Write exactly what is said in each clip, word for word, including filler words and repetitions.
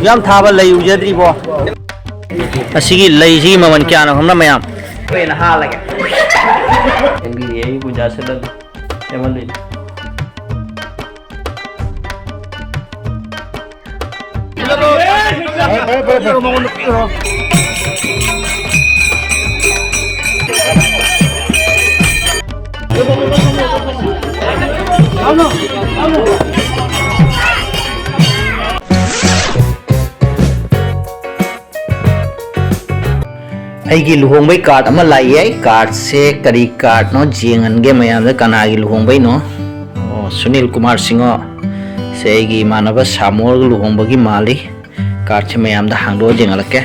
ꯌꯥꯝ ꯊꯥꯕ ꯂꯩ ꯎꯖꯗ꯭ꯔꯤꯕꯣ? ꯑꯁꯤꯒꯤ ꯂꯩꯁꯤꯒꯤ ꯃꯃꯜ ꯀꯌꯥꯅꯣ ꯈꯪꯕ꯭ꯔꯥ ꯃꯌꯥꯝ? ꯑꯩꯈꯣꯏꯅ ꯍꯥꯜꯂꯒꯦ꯫ ꯁꯦꯝꯕꯤꯔꯤ, ꯑꯩ ꯄꯨꯖꯥ ꯁꯤꯠꯂꯅꯤ꯫ ꯁꯦꯝꯍꯜꯂꯤ꯫ ꯑꯩꯒꯤ ꯂꯨꯍꯣꯡꯕꯩ ꯀꯥꯔꯗ ꯑꯃ ꯂꯥꯛꯑꯦ꯫ ꯀꯥꯔꯗꯁꯦ ꯀꯔꯤ ꯀꯥꯔꯗꯅꯣ ꯌꯦꯡꯍꯟꯒꯦ ꯃꯌꯥꯝꯗ, ꯀꯅꯥꯒꯤ ꯂꯨꯍꯣꯡꯕꯩꯅꯣ? ꯑꯣ, ꯁꯨꯅꯤꯜ ꯀꯨꯃꯥꯔ ꯁꯤꯡꯍꯣ꯫ ꯁꯦ ꯑꯩꯒꯤ ꯏꯃꯥꯟꯅꯕ ꯁꯥꯃꯣꯔꯒ ꯂꯨꯍꯣꯡꯕꯒꯤ ꯃꯥꯜꯂꯤ꯫ ꯀꯥꯔꯗꯁꯦ ꯃꯌꯥꯝꯗ ꯍꯥꯡꯗꯣꯛꯑ ꯌꯦꯡꯍꯜꯂꯛꯀꯦ꯫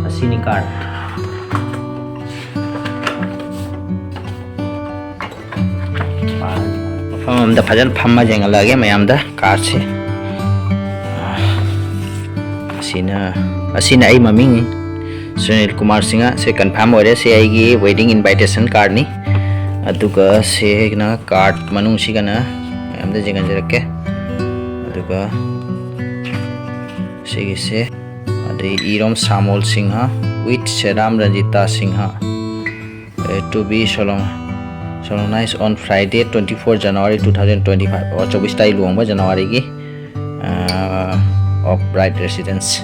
ꯑꯁꯤꯅꯤ ꯀꯥꯔꯗ꯫ ꯃꯐꯝ ꯑꯃꯗ ꯐꯖꯅ ꯐꯝꯃ ꯌꯦꯡꯍꯜꯂꯛꯑꯒꯦ ꯃꯌꯥꯝꯗ ꯀꯥꯔꯗꯁꯦ꯫ ꯑꯁꯤꯅ, ꯑꯁꯤꯅ ꯑꯩ ꯃꯃꯤꯡ ꯁꯨꯅꯤꯜ ꯀꯨꯃꯥꯔ ꯁꯤꯡꯍ꯫ ꯁꯦ ꯀꯟꯐꯥꯔꯝ ꯑꯣꯏꯔꯦ꯫ ꯁꯦ ꯑꯩꯒꯤ ꯋꯦꯗꯤꯡ ꯏꯟꯚꯥꯏꯇꯦꯁꯟ ꯀꯥꯔꯗꯅꯤ꯫ ꯑꯗꯨꯒ ꯁꯤꯅ ꯀꯥꯔꯗ ꯃꯅꯨꯡꯁꯤꯒꯅ ꯃꯌꯥꯝꯗ ꯌꯦꯡꯍꯟꯖꯔꯛꯀꯦ꯫ ꯑꯗꯨꯒ ꯁꯤꯒꯤꯁꯦ, ꯑꯗꯩ ꯏꯔꯣꯝ ꯁꯥꯃꯣꯜ Singh with ꯁꯦꯔꯥꯝ Ranjita Singh, to be solemn, solemnized on Friday, twenty-four January two thousand twenty-five꯫ ꯑꯣ, ꯆꯧꯕꯤꯁ ꯇꯥꯔꯤꯛ ꯂꯨꯍꯣꯡꯕ, ꯖꯅꯋꯥꯔꯤꯒꯤ, ꯑꯥ, of bride residence꯫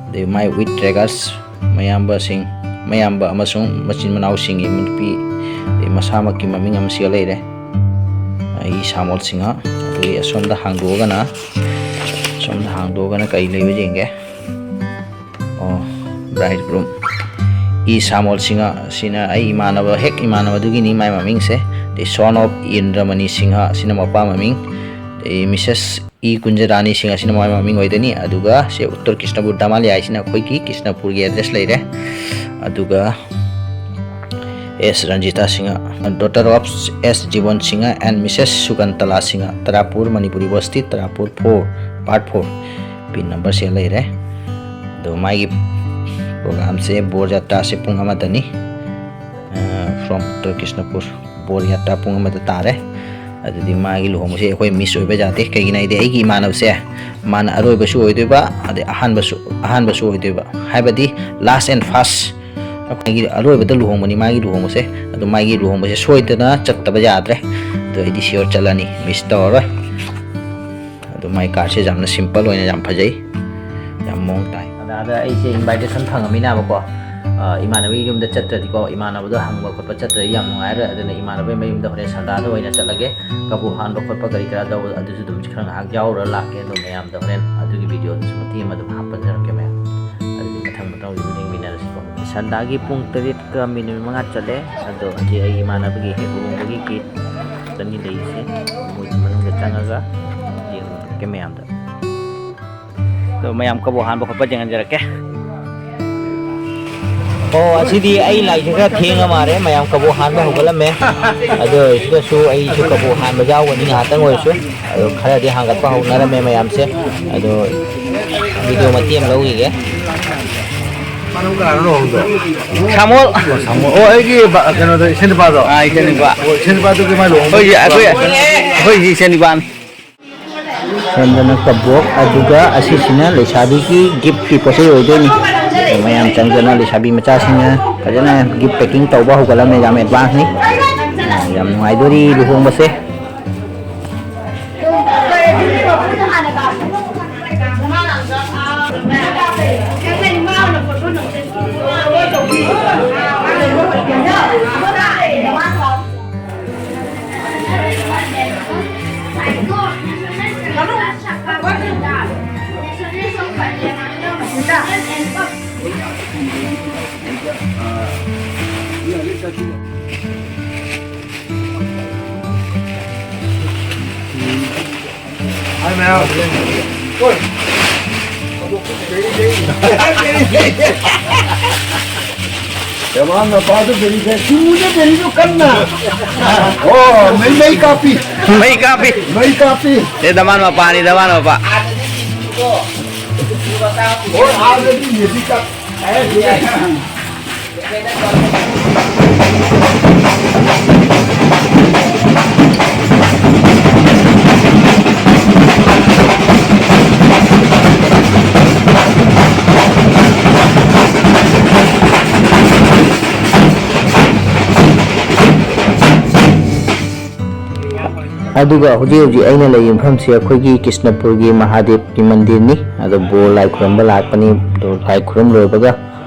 ꯑꯗꯩ my with regards, ꯃꯌꯥꯝꯕꯁꯤꯡ, ꯃꯌꯥꯝꯕ ꯑꯃꯁꯨꯡ ꯃꯆꯤꯟ ꯃꯅꯥꯎꯁꯤꯡꯒꯤ ꯅꯨꯄꯤ, ꯑꯗꯩ ꯃꯁꯥꯃꯛꯀꯤ ꯃꯃꯤꯡ ꯑꯃ ꯁꯤꯒ ꯂꯩꯔꯦ꯫ ꯑꯩ ꯁꯥꯃꯣꯜ ꯁꯤꯡꯍ꯫ ꯑꯗꯨꯒꯤ ꯑꯁꯣꯝꯗ ꯍꯥꯡꯗꯣꯛꯑꯒꯅ, ꯑꯁꯣꯝꯗ ꯍꯥꯡꯗꯣꯛꯑꯒꯅ ꯀꯔꯤ ꯂꯩꯕ ꯌꯦꯡꯒꯦ꯫ ꯑꯣ, ꯕ꯭ꯔꯥꯏꯠ ꯒ꯭ꯔꯨꯝ꯫ ꯏ ꯁꯥꯃꯣꯜ ꯁꯤꯡꯍ, ꯁꯤꯅ ꯑꯩ ꯏꯃꯥꯟꯅꯕ, ꯍꯦꯛ ꯏꯃꯥꯟꯅꯕꯗꯨꯒꯤꯅꯤ ꯃꯥꯏ ꯃꯃꯤꯡꯁꯦ꯫ The son of ꯏꯟꯗ꯭ꯔꯃꯅꯤ ꯁꯤꯡꯍ, ꯁꯤꯅ ꯃꯄꯥ ꯃꯃꯤꯡ꯫ ꯑꯗꯩ ꯃꯤꯁꯦꯁ ꯏ ꯀꯨꯟꯖꯔꯥꯅꯤ ꯁꯤꯡꯍ, ꯁꯤꯅ ꯃꯥꯏ ꯃꯃꯤꯡ ꯑꯣꯏꯗꯣꯏꯅꯤ꯫ ꯑꯗꯨꯒ ꯁꯤ ꯎꯠꯇꯔ ꯀ꯭ꯔꯤꯁꯅꯄꯨꯔ ꯗꯃꯥꯂꯤꯌꯥ ꯍꯥꯏꯁꯤꯅ ꯑꯩꯈꯣꯏꯒꯤ ꯀ꯭ꯔꯤꯁꯅꯄꯨꯔꯒꯤ ꯑꯦꯗ꯭ꯔꯦꯁ ꯂꯩꯔꯦ꯫ ꯑꯗꯨꯒ S Ranjita Singh, daughter of S Jiban Singh and Mrs Sakuntala Singh, Tarapur, Manipuri Basti, Tarapur four, part four꯫ Pin ꯅꯝꯕꯔꯁꯦ ꯂꯩꯔꯦ꯫ ꯑꯗꯣ ꯃꯥꯒꯤ ꯄ꯭ꯔꯣꯒ꯭ꯔꯥꯝꯁꯦ, ꯕꯣꯔ ꯖꯥꯇ꯭ꯔꯥꯁꯦ ꯄꯨꯡ ꯑꯃꯗꯅꯤ꯫ From ꯎꯠꯇꯔ ꯀ꯭ꯔꯤꯁꯅꯄꯨꯔ꯫ ꯕꯣꯔ ꯖꯥꯇ꯭ꯔꯥ ꯄꯨꯡ ꯑꯃꯗ ꯇꯥꯔꯦ꯫ ꯑꯗꯨꯗꯤ ꯃꯥꯒꯤ ꯂꯨꯍꯣꯡꯕꯁꯦ ꯑꯩꯈꯣꯏ ꯃꯤꯁ ꯑꯣꯏꯕ ꯌꯥꯗꯦ꯫ ꯀꯩꯒꯤꯅꯣ ꯍꯥꯏꯗꯤ, ꯑꯩꯒꯤ ꯏꯃꯥꯟꯅꯕꯁꯦ ꯃꯥꯅ ꯑꯔꯣꯏꯕꯁꯨ ꯑꯣꯏꯗꯣꯏꯕ, ꯑꯗꯩ ꯑꯍꯥꯟꯕꯁꯨ, ꯑꯍꯥꯟꯕꯁꯨ ꯑꯣꯏꯗꯣꯏꯕ, ꯍꯥꯏꯕꯗꯤ last and first꯫ ꯑꯩꯈꯣꯏꯒꯤ ꯑꯔꯣꯏꯕꯗ ꯂꯨꯍꯣꯡꯕꯅꯤ ꯃꯥꯒꯤ ꯂꯨꯍꯣꯡꯕꯁꯦ꯫ ꯑꯗꯣ ꯃꯥꯒꯤ ꯂꯨꯍꯣꯡꯕꯁꯦ ꯁꯣꯏꯗꯅ ꯆꯠꯇꯕ ꯌꯥꯗ꯭ꯔꯦ꯫ ꯑꯗꯣ ꯑꯩꯗꯤ ꯁꯤꯌꯣꯔ ꯆꯠꯂꯅꯤ, ꯃꯤꯁ ꯇꯧꯔꯔꯣꯏ꯫ ꯑꯗꯣ ꯃꯥꯏ ꯀꯥꯔꯠꯁꯦ ꯌꯥꯝꯅ ꯁꯤꯝꯄꯜ ꯑꯣꯏꯅ ꯌꯥꯝ ꯐꯖꯩ, ꯌꯥꯝ ꯃꯑꯣꯡ ꯇꯥꯏ꯫ ꯑꯗ ꯑꯩꯁꯦ ꯏꯟꯚꯥꯏꯇꯦꯁꯟ ꯐꯪꯉꯃꯤꯅꯕꯀꯣ, ꯑ, ꯏꯃꯥꯟꯅꯕꯒꯤ ꯌꯨꯝꯗ ꯆꯠꯇ꯭ꯔꯗꯤꯀꯣ, ꯏꯃꯥꯟꯅꯕꯗꯣ ꯍꯪꯕ ꯈꯣꯠꯄ ꯆꯠꯇ꯭ꯔꯗꯤ ꯌꯥꯝ ꯅꯨꯡꯉꯥꯏꯔꯣꯏ꯫ ꯑꯗꯨꯅ ꯏꯃꯥꯟꯅꯕꯒꯤ ꯃꯌꯨꯝꯗ ꯍꯣꯔꯦꯟ ꯁꯟꯗꯥꯗ ꯑꯣꯏꯅ ꯆꯠꯂꯒꯦ꯫ ꯀꯕꯣꯛ ꯍꯥꯟꯕ ꯈꯣꯠꯄ ꯀꯔꯤ ꯀꯔꯥ ꯇꯧꯕ, ꯑꯗꯨꯁꯨ ꯑꯗꯨꯝ ꯈꯔ ꯉꯥꯏꯍꯥꯛ ꯌꯥꯎꯔꯨꯔ ꯂꯥꯛꯀꯦ꯫ ꯑꯗꯣ ꯃꯌꯥꯝꯗ ꯍꯣꯔꯦꯟ ꯑꯗꯨꯒꯤ ꯚꯤꯗꯤꯑꯣꯗꯨꯁꯨ ꯃꯇꯦꯛ ꯑꯃ ꯑꯗꯨꯝ ꯍꯥꯞꯄꯖꯔꯛꯀꯦ ꯃꯌꯥꯝ꯫ ꯑꯗꯨꯗꯤ ꯃꯊꯪ ꯃꯊꯪ ꯑꯗꯨꯝ ꯌꯦꯡꯃꯤꯟꯅꯔꯁꯤꯀꯣ꯫ ꯁꯟꯗꯥꯒꯤ ꯄꯨꯡ ꯇꯔꯦꯠꯀ ꯃꯤꯅꯤꯠ ꯃꯉꯥ ꯆꯠꯂꯦ꯫ ꯑꯗꯣ ꯍꯧꯖꯤꯛ ꯑꯩ ꯏꯃꯥꯟꯅꯕꯒꯤ ꯍꯦꯛ ꯂꯨꯍꯣꯡꯕꯒꯤ ꯒꯦꯠ ꯆꯅꯤ ꯂꯩꯔꯤꯁꯦ, ꯃꯣꯏꯒꯤ ꯃꯅꯨꯡꯗ ꯆꯪꯉꯒ ꯌꯦꯡꯉꯛꯀꯦ ꯃꯌꯥꯝꯗ꯫ ꯑꯗꯣ ꯃꯌꯥꯝ ꯀꯕꯣꯛ ꯍꯥꯟꯕ ꯈꯣꯠꯄ ꯌꯦꯡꯍꯟꯖꯔꯛꯀꯦ꯫ ꯑꯣ, ꯑꯁꯤꯗꯤ ꯑꯩ ꯂꯥꯛꯏꯁꯦ ꯈꯔ ꯊꯦꯡꯉ ꯃꯥꯜꯂꯦ꯫ ꯃꯌꯥꯝ ꯀꯕꯣꯛ ꯍꯥꯟꯕ ꯍꯧꯒꯠꯂꯝꯃꯦ꯫ ꯑꯗꯨ ꯑꯣꯏꯔꯁꯤꯗꯁꯨ ꯑꯩꯁꯨ ꯀꯕꯣꯛ ꯍꯥꯟꯕ ꯌꯥꯎꯒꯅꯤ ꯉꯥꯏꯍꯥꯛꯇꯪ ꯑꯣꯏꯔꯁꯨ꯫ ꯑꯗꯣ ꯈꯔꯗꯤ ꯍꯥꯡꯒꯠꯄ ꯍꯧꯅꯔꯝꯃꯦ ꯃꯌꯥꯝꯁꯦ꯫ ꯑꯗꯣ ꯚꯤꯗꯤꯑꯣ ꯃꯇꯦꯛ ꯑꯃ ꯂꯧꯈꯤꯒꯦ꯫ ꯁꯥꯃꯣꯜ꯫ ꯑꯣ, ꯑꯩꯒꯤ ꯕ-, ꯀꯩꯅꯣꯗꯣ, ꯏꯆꯦ ꯅꯨꯄꯥꯗꯣ? ꯑꯥ, ꯏꯆꯦ ꯅꯨꯄꯥ꯫ ꯑꯣ, ꯏꯆꯦ ꯅꯨꯄꯥꯗꯨꯒꯤ ꯃꯥꯏ ꯂꯨꯍꯣꯡꯕ ꯑꯩꯈꯣꯏꯒꯤ, ꯑꯩꯈꯣꯏ, ꯑꯩꯈꯣꯏꯒꯤ ꯏꯆꯦ ꯅꯨꯄꯥꯅꯤ꯫ ꯁꯣꯝꯗꯅ ꯀꯕꯣꯛ, ꯑꯗꯨꯒ ꯑꯁꯤꯁꯤꯅ ꯂꯩꯁꯥꯕꯤꯒꯤ ꯒꯤꯐꯀꯤ ꯄꯣꯠ ꯆꯩ ꯑꯣꯏꯗꯣꯏꯅꯤ꯫ ꯃꯌꯥꯝ ꯆꯪꯗꯅ ꯂꯩꯁꯥꯕꯤ ꯃꯆꯥꯁꯤꯡꯅ ꯐꯖꯅ ꯒꯤꯐ ꯄꯦꯀꯤꯡ ꯇꯧꯕ ꯍꯧꯒꯠꯂꯝꯃꯦ꯫ ꯌꯥꯝ ꯑꯦꯗꯚꯥꯟꯁꯅꯤ꯫ ꯌꯥꯝ ꯅꯨꯡꯉꯥꯏꯗꯣꯔꯤ ꯂꯨꯍꯣꯡꯕꯁꯦ꯫ ꯍꯥꯏ ꯃꯌꯥꯝ꯫ ꯗꯃꯥꯟ ꯃꯄꯥꯗꯨ ꯕꯤꯔꯤ ꯁꯦ, ꯇꯨꯅꯦ ꯕꯤꯔꯤꯗꯨ ꯀꯟꯅ꯫ ꯑꯣ, ꯃꯩ, ꯃꯩ ꯀꯥꯞꯄꯤ꯫ ꯃꯩ ꯀꯥꯞꯄꯤ꯫ ꯃꯩ ꯀꯥꯞꯄꯤ꯫ ꯑꯦ, ꯗꯃꯥꯟ ꯃꯄꯥꯅꯤ, ꯗꯃꯥꯟ ꯃꯄꯥ꯫ और already music का है। ꯑꯗꯨꯒ ꯍꯧꯖꯤꯛ ꯍꯧꯖꯤꯛ ꯑꯩꯅ ꯂꯩꯔꯤꯕ ꯃꯐꯝꯁꯤ ꯑꯩꯈꯣꯏꯒꯤ ꯀ꯭ꯔꯤꯁꯅꯄꯨꯔꯒꯤ ꯃꯍꯥꯗꯦꯕꯀꯤ ꯃꯟꯗꯤꯔꯅꯤ꯫ ꯑꯗꯣ ꯕꯣꯔ ꯂꯥꯏ ꯈꯨꯔꯨꯝꯕ ꯂꯥꯛꯄꯅꯤ꯫ ꯑꯗꯣ ꯂꯥꯏ ꯈꯨꯔꯨꯝ ꯂꯣꯏꯕꯒ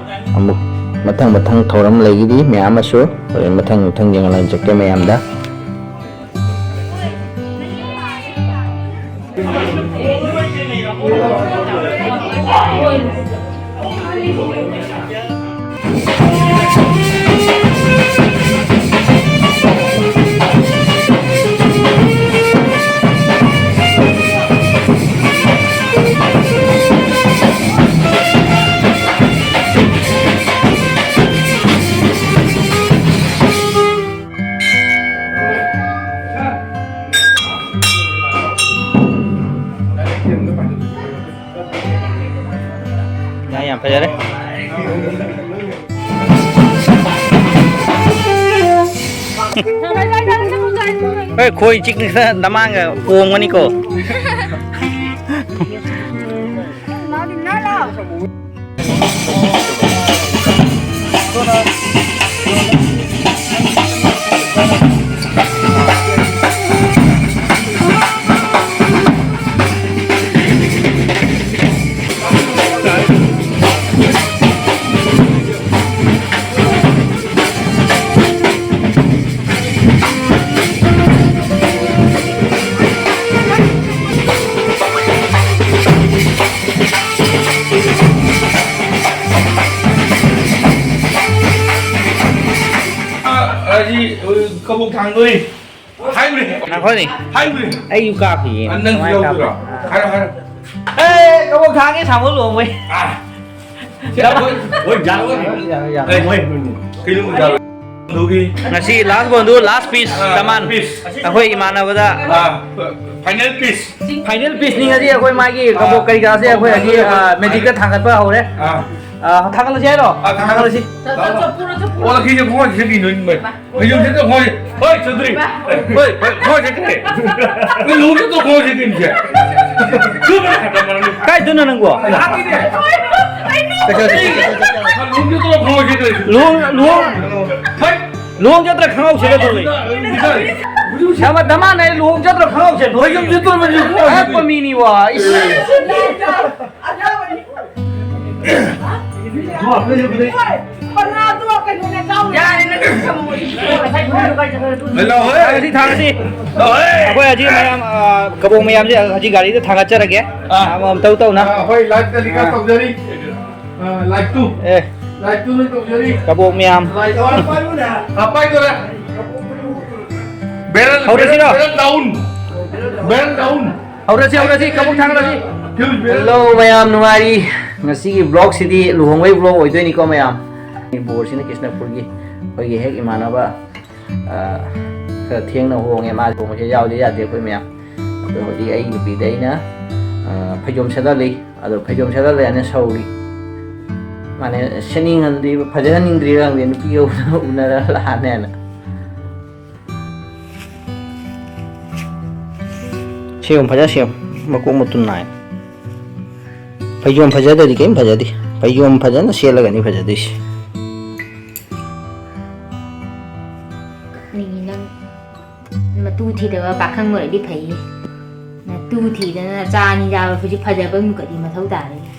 ꯑꯃꯨꯛ ꯃꯊꯪ ꯃꯊꯪ ꯊꯧꯔꯝ ꯂꯩꯒꯅꯤ ꯃꯌꯥꯝ ꯑꯃꯁꯨ꯫ ꯍꯣꯔꯦꯟ ꯃꯊꯪ ꯃꯊꯪ ꯌꯦꯡꯍꯜꯂꯛꯆꯒꯦ ꯃꯌꯥꯝꯗ꯫ ꯌꯥꯝ, ꯌꯥꯝ ꯐꯖꯔꯦ꯫ ꯍꯣꯏ, ꯈꯣꯏ ꯆꯤꯛꯅ ꯅꯃꯥꯡꯒ ꯄꯣꯡꯒꯅꯤꯀꯣ꯫ ꯑꯁꯤ ꯀꯕꯣꯛ ꯊꯥꯡꯗꯣꯏ ꯍꯥꯏꯈ꯭ꯔꯦ꯫ ꯉꯥꯏꯈꯣꯅꯦ꯫ ꯍꯥꯏꯈ꯭ꯔꯦ꯫ ꯑꯩꯁꯨ ꯀꯥꯞꯈꯤꯒꯦ꯫ ꯑ, ꯅꯪꯁꯨ ꯀꯃꯥꯏꯅ ꯌꯥꯎꯗꯣꯏꯔꯣ? ꯀꯥꯞꯄ? ꯍꯥꯏꯔꯣ, ꯍꯥꯏꯔꯣ꯫ ꯑꯦ, ꯀꯕꯣꯛ ꯊꯥꯡꯒꯦ ꯁꯥꯃꯨ ꯂꯨꯍꯣꯡꯕꯩ꯫ ꯑꯥ꯫ ꯁꯤ ꯑꯩꯈꯣꯏ, ꯍꯣꯏ, ꯌꯥꯔꯣꯏ꯫ ꯌꯥꯔꯣꯏ, ꯌꯥꯔꯣꯏ꯫ ꯑꯦ, ꯃꯣꯏ, ꯀꯩꯅꯣ ꯌꯥꯔꯣꯏ꯫ ꯑꯗꯨꯒꯤ ꯉꯁꯤ last ꯕꯣꯟꯗꯨ last piece ꯑꯥ, ꯗꯃꯥꯟ piece꯫ ꯑꯩꯈꯣꯏ ꯏꯃꯥꯟꯅꯕꯗ ꯑꯥ, final piece꯫ Final piece ꯅꯤ ꯉꯁꯤ ꯑꯩꯈꯣꯏ ꯃꯥꯒꯤ ꯀꯕꯣꯛ ꯀꯔꯤ ꯀꯔꯥꯁꯦ ꯑꯩꯈꯣꯏ ꯍꯧꯖꯤꯛ ꯑꯥ, magicꯇ ꯊꯥꯡꯒꯠꯄ ꯍꯧꯔꯦ꯫ ꯑꯥ꯫ ꯑꯥ, ꯊꯥꯡꯒꯠꯂꯁꯤ ꯍꯥꯏꯔꯣ? ꯑꯥ, ꯊꯥꯡꯒꯠꯂꯁꯤ꯫ ꯆꯠ-, ꯆꯠ-, ꯆꯠꯄꯨꯔꯣ, ꯆꯠꯄꯨꯔꯣ꯫ ꯑꯣ, ꯂꯛꯈꯤꯁꯦ ꯈꯣꯡ ꯁꯤꯗꯤ ꯅꯣꯏ ꯃꯣꯏ꯫ ꯍꯩꯖꯣꯝꯁꯦ ꯈꯣꯡ-, ꯍꯣꯏ, ꯆꯧꯙꯔꯤ꯫ ꯍꯣꯏ, ꯍꯣꯏ, ꯈꯣꯡ ꯁꯤꯗꯤ꯫ ꯅꯣꯏ ꯂꯨꯍꯣꯡ ꯆꯠꯇ꯭ꯔꯣ ꯈꯣꯡ ꯁꯤꯗꯤ ꯅꯣꯏꯁꯦ? ꯀꯥꯏꯗꯅꯣ ꯅꯪꯕꯣ? ꯂꯥꯛꯀꯤꯅꯦ꯫ ꯂꯨꯍꯣꯡ ꯆꯠꯇ꯭ꯔꯣ ꯈꯣꯡ ꯁꯤꯗꯤ? ꯂꯨꯍꯣꯡ, ꯂꯨꯍꯣꯡ꯫ ꯍꯣꯏ꯫ ꯂꯨꯍꯣꯡ ꯆꯠꯇ꯭ꯔ ꯈꯪꯍꯧꯁꯤꯔ ꯇꯧꯔꯤ꯫ ꯌꯥꯝ ꯗꯃꯥꯟ ꯍꯥꯏ ꯂꯨꯍꯣꯡ ꯆꯠꯇ꯭ꯔ ꯈꯪꯍꯧꯁꯦ꯫ ꯍꯣꯏ, ꯌꯨꯝ ꯆꯠꯇ꯭ꯔꯣ ꯅꯣꯏꯁꯦ ꯈꯣꯡ ꯁꯤꯗꯤ? ꯑꯉꯛꯄ ꯃꯤꯅꯤ ꯋꯥ꯫ ꯏꯁ꯫ ꯊꯥꯡꯉꯁꯤ, ꯊꯥꯡꯉꯁꯤ꯫ ꯊꯥꯡꯉꯁꯤ꯫ ꯑꯩꯈꯣꯏ ꯍꯧꯖꯤꯛ ꯃꯌꯥꯝ, ꯑ, ꯀꯕꯣꯛ ꯃꯌꯥꯝꯁꯦ ꯍꯧꯖꯤꯛ ꯒꯥꯔꯤꯗ ꯊꯥꯡꯒꯠꯆꯔꯒꯦ꯫ ꯑꯥ꯫ ꯑꯃꯃꯝ ꯇꯧ ꯇꯧꯅ꯫ ꯑꯥ, ꯑꯩꯈꯣꯏ live telecast ꯇꯧꯖꯔꯤ꯫ ꯑꯥ, live two꯫ ꯑꯦ꯫ Live two ꯅ ꯇꯧꯖꯔꯤ꯫ ꯀꯕꯣꯛ ꯃꯌꯥꯝ꯫ Live one꯫ ꯑꯥ, ꯄꯥꯏꯗꯣꯔꯦ꯫ Barrel, ꯍꯧꯔꯁꯤꯔꯣ? Barrel, barrel down꯫ Barrel down꯫ ꯍꯧꯔꯁꯤ, ꯍꯧꯔꯁꯤ, ꯀꯕꯣꯛ ꯊꯥꯡꯒꯠꯂꯁꯤ꯫ Fuse barrel꯫ Hello ꯃꯌꯥꯝ, ꯅꯨꯡꯉꯥꯏꯔꯤ? ꯉꯁꯤꯒꯤ vlogꯁꯤꯗꯤ ꯂꯨꯍꯣꯡꯕꯒꯤ vlog ꯑꯣꯏꯗꯣꯏꯅꯤꯀꯣ ꯃꯌꯥꯝ꯫ ꯕꯣꯔꯁꯤꯅ ꯀ꯭ꯔꯤꯁꯅꯄꯨꯔꯒꯤ ꯑꯩꯈꯣꯏꯒꯤ ꯍꯦꯛ ꯏꯃꯥꯟꯅꯕ, ꯑ, ꯈꯔ ꯊꯦꯡꯅ ꯍꯣꯡꯉꯦ, ꯃꯥ ꯂꯨꯍꯣꯡꯕꯁꯦ ꯌꯥꯎꯗ ꯌꯥꯗꯦ ꯑꯩꯈꯣꯏ ꯃꯌꯥꯝ꯫ ꯑꯗꯣ ꯍꯧꯖꯤꯛ ꯑꯩ ꯅꯨꯄꯤꯗ ꯑꯩꯅ, ꯑ, ꯐꯩꯖꯣꯝ ꯁꯦꯠꯍꯜꯂꯤ꯫ ꯑꯗꯣ ꯐꯩꯖꯣꯝ ꯁꯦꯠꯍꯜꯂꯦ ꯍꯥꯏꯅ ꯁꯧꯔꯤ꯫ ꯃꯥꯅꯦ, ꯁꯦꯠꯅꯤꯡꯍꯟꯗ꯭ꯔꯤꯕ, ꯐꯖꯍꯟꯅꯤꯡꯗ꯭ꯔꯤꯔ ꯈꯪꯗꯦ, ꯅꯨꯄꯤꯒ ꯎꯅ-, ꯎꯅꯔ ꯂꯥꯛꯑꯅꯦꯅ꯫ ꯁꯦꯝꯃꯨ, ꯐꯖꯅ ꯁꯦꯝꯃꯨ꯫ ꯃꯀꯣꯛ ꯃꯇꯨ ꯅꯥꯏ꯫ ꯐꯩꯖꯣꯝ ꯐꯖꯗ꯭ꯔꯗꯤ ꯀꯔꯤꯝ ꯐꯖꯗꯦ꯫ ꯐꯩꯖꯣꯝ ꯐꯖꯅ ꯁꯦꯠꯂꯒꯅꯤ ꯐꯖꯗꯣꯏꯁꯦ꯫ ꯅꯪ ꯃꯇꯨ ꯊꯤꯗꯕ ꯄꯥꯈꯪ ꯑꯣꯏꯔꯗꯤ ꯐꯩꯌꯦ꯫ ꯅꯇꯨ ꯊꯤꯗꯅ ꯅꯆꯥ ꯑꯅꯤ ꯌꯥꯎꯔ ꯍꯧꯖꯤꯛ ꯐꯖꯕ ꯑꯃꯨꯛꯀꯗꯤ ꯃꯊꯧ ꯇꯥꯔꯦꯅꯦ꯫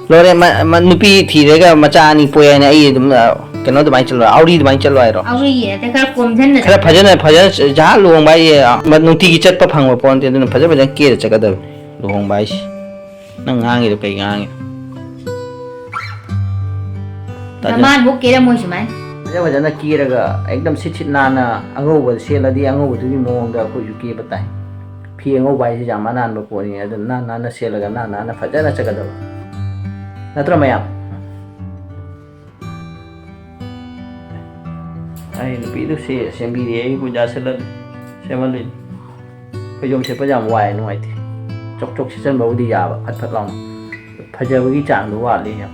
ꯂꯣꯏꯔꯦ, ꯃ-, ꯃ-, ꯅꯨꯄꯤ ꯊꯤꯔꯒ ꯃꯆꯥ ꯑꯅꯤ ꯄꯣꯛꯑꯦ ꯍꯥꯏꯅ ꯑꯩ ꯑꯗꯨꯝ, ꯑ, ꯀꯩꯅꯣ ꯑꯗꯨꯃꯥꯏꯅ ꯆꯠꯂꯣ, ꯑꯥꯎꯔꯤ ꯑꯗꯨꯃꯥꯏꯅ ꯆꯠꯂꯣ ꯍꯥꯏꯔꯣ? ꯑꯥꯎꯔꯤ ꯅꯠꯇꯦ, ꯈꯔ ꯀꯣꯝꯖꯟꯅ ꯈꯔ ꯆꯠꯂꯣ꯫ ꯐꯖꯅ, ꯐꯖꯅ ꯆ-, ꯖꯍꯥ ꯂꯨꯍꯣꯡꯕ ꯍꯥꯏꯁꯦ, ꯑ, ꯃ-, ꯅꯨꯡꯇꯤꯒꯤ ꯆꯠꯄ ꯐꯪꯕ ꯄꯣꯠ ꯅꯠꯇꯦ, ꯑꯗꯨꯅ ꯐꯖ ꯐꯖꯅ ꯀꯦꯔ ꯆꯠꯀꯗꯕꯅꯤ ꯂꯨꯍꯣꯡꯕ ꯍꯥꯏꯁꯦ꯫ ꯅꯪ ꯉꯥꯡꯉꯤꯗꯣ ꯀꯩ ꯉꯥꯡꯉꯤꯅꯣ? ꯇꯥꯖ-, ꯅꯃꯥꯟꯃꯨꯛ ꯀꯦꯔꯝꯃꯣꯏ ꯁꯨꯃꯥꯏꯅ꯫ ꯐꯖ ꯐꯖꯅ ꯀꯦꯔꯒ ꯑꯦꯛꯗꯝ ꯁꯤꯠ ꯁꯤꯠ ꯅꯥꯟꯅ ꯑꯉꯧꯕ ꯁꯦꯠꯂꯗꯤ ꯑꯉꯧꯕꯗꯨꯒꯤ ꯃꯑꯣꯡꯗ ꯑꯩꯈꯣꯏꯁꯨ ꯀꯦꯕ ꯇꯥꯏ꯫ ꯐꯤ ꯑꯉꯧꯕ ꯍꯥꯏꯁꯤ ꯌꯥꯝ ꯑꯅꯥꯟꯕ ꯄꯣꯠꯅꯤ, ꯑꯗꯨꯅ ꯅꯥꯟ ꯅꯥꯟꯅ ꯁꯦꯠꯂꯒ ꯅꯥꯟ ꯅꯥꯟꯅ ꯐꯖꯅ ꯆꯠꯀꯗꯕ꯫ ꯅꯠꯇ꯭ꯔꯣ ꯃꯌꯥꯝ? ꯑꯩ ꯅꯨꯄꯤꯗꯨ ꯁꯤ ꯁꯦꯝꯕꯤꯔꯤ, ꯑꯩꯕꯨ ꯌꯥꯁꯤꯜꯂ ꯁꯦꯝꯍꯜꯂꯤꯅꯤ꯫ ꯐꯩꯖꯣꯝ ꯁꯦꯠꯄ ꯌꯥꯝ ꯋꯥꯏ, ꯅꯨꯡꯉꯥꯏꯇꯦ꯫ ꯆꯣꯛ ꯆꯣꯛ ꯁꯦꯠꯆꯟꯕꯕꯨꯗꯤ ꯌꯥꯕ, ꯐꯠ ꯐꯠ ꯂꯥꯎꯅ꯫ ꯐꯖꯕꯒꯤ ꯆꯥꯡꯗꯣ ꯋꯥꯠꯂꯤ ꯌꯥꯝ꯫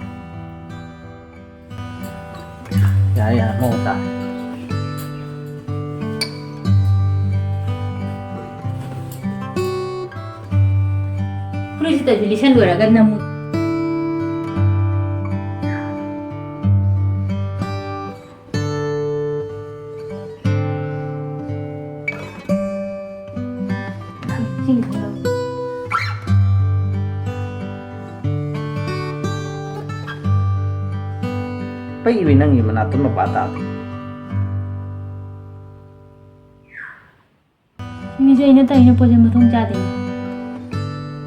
ꯌꯥꯔꯦ, ꯌꯥꯔꯦ, ꯃꯑꯣꯡ ꯇꯥꯔꯦ꯫ ꯐꯨꯔꯤꯠꯁꯤꯗꯁꯨ ꯂꯤꯠꯁꯟ ꯂꯣꯏꯔꯒ ꯅꯃꯨꯛ꯫ ꯏꯁꯤꯡ ꯊꯛꯅꯕ꯫ ꯄꯩꯕꯤ ꯅꯪꯒꯤ ꯃꯅꯥꯛꯇ ꯃꯄꯥ ꯇꯥꯕꯤ꯫ ꯃꯤꯁꯦ ꯑꯩꯅ ꯇꯧꯔꯤꯅ ꯄꯣꯠꯁꯦ ꯃꯊꯣꯡ ꯆꯥꯗꯦꯅꯦ꯫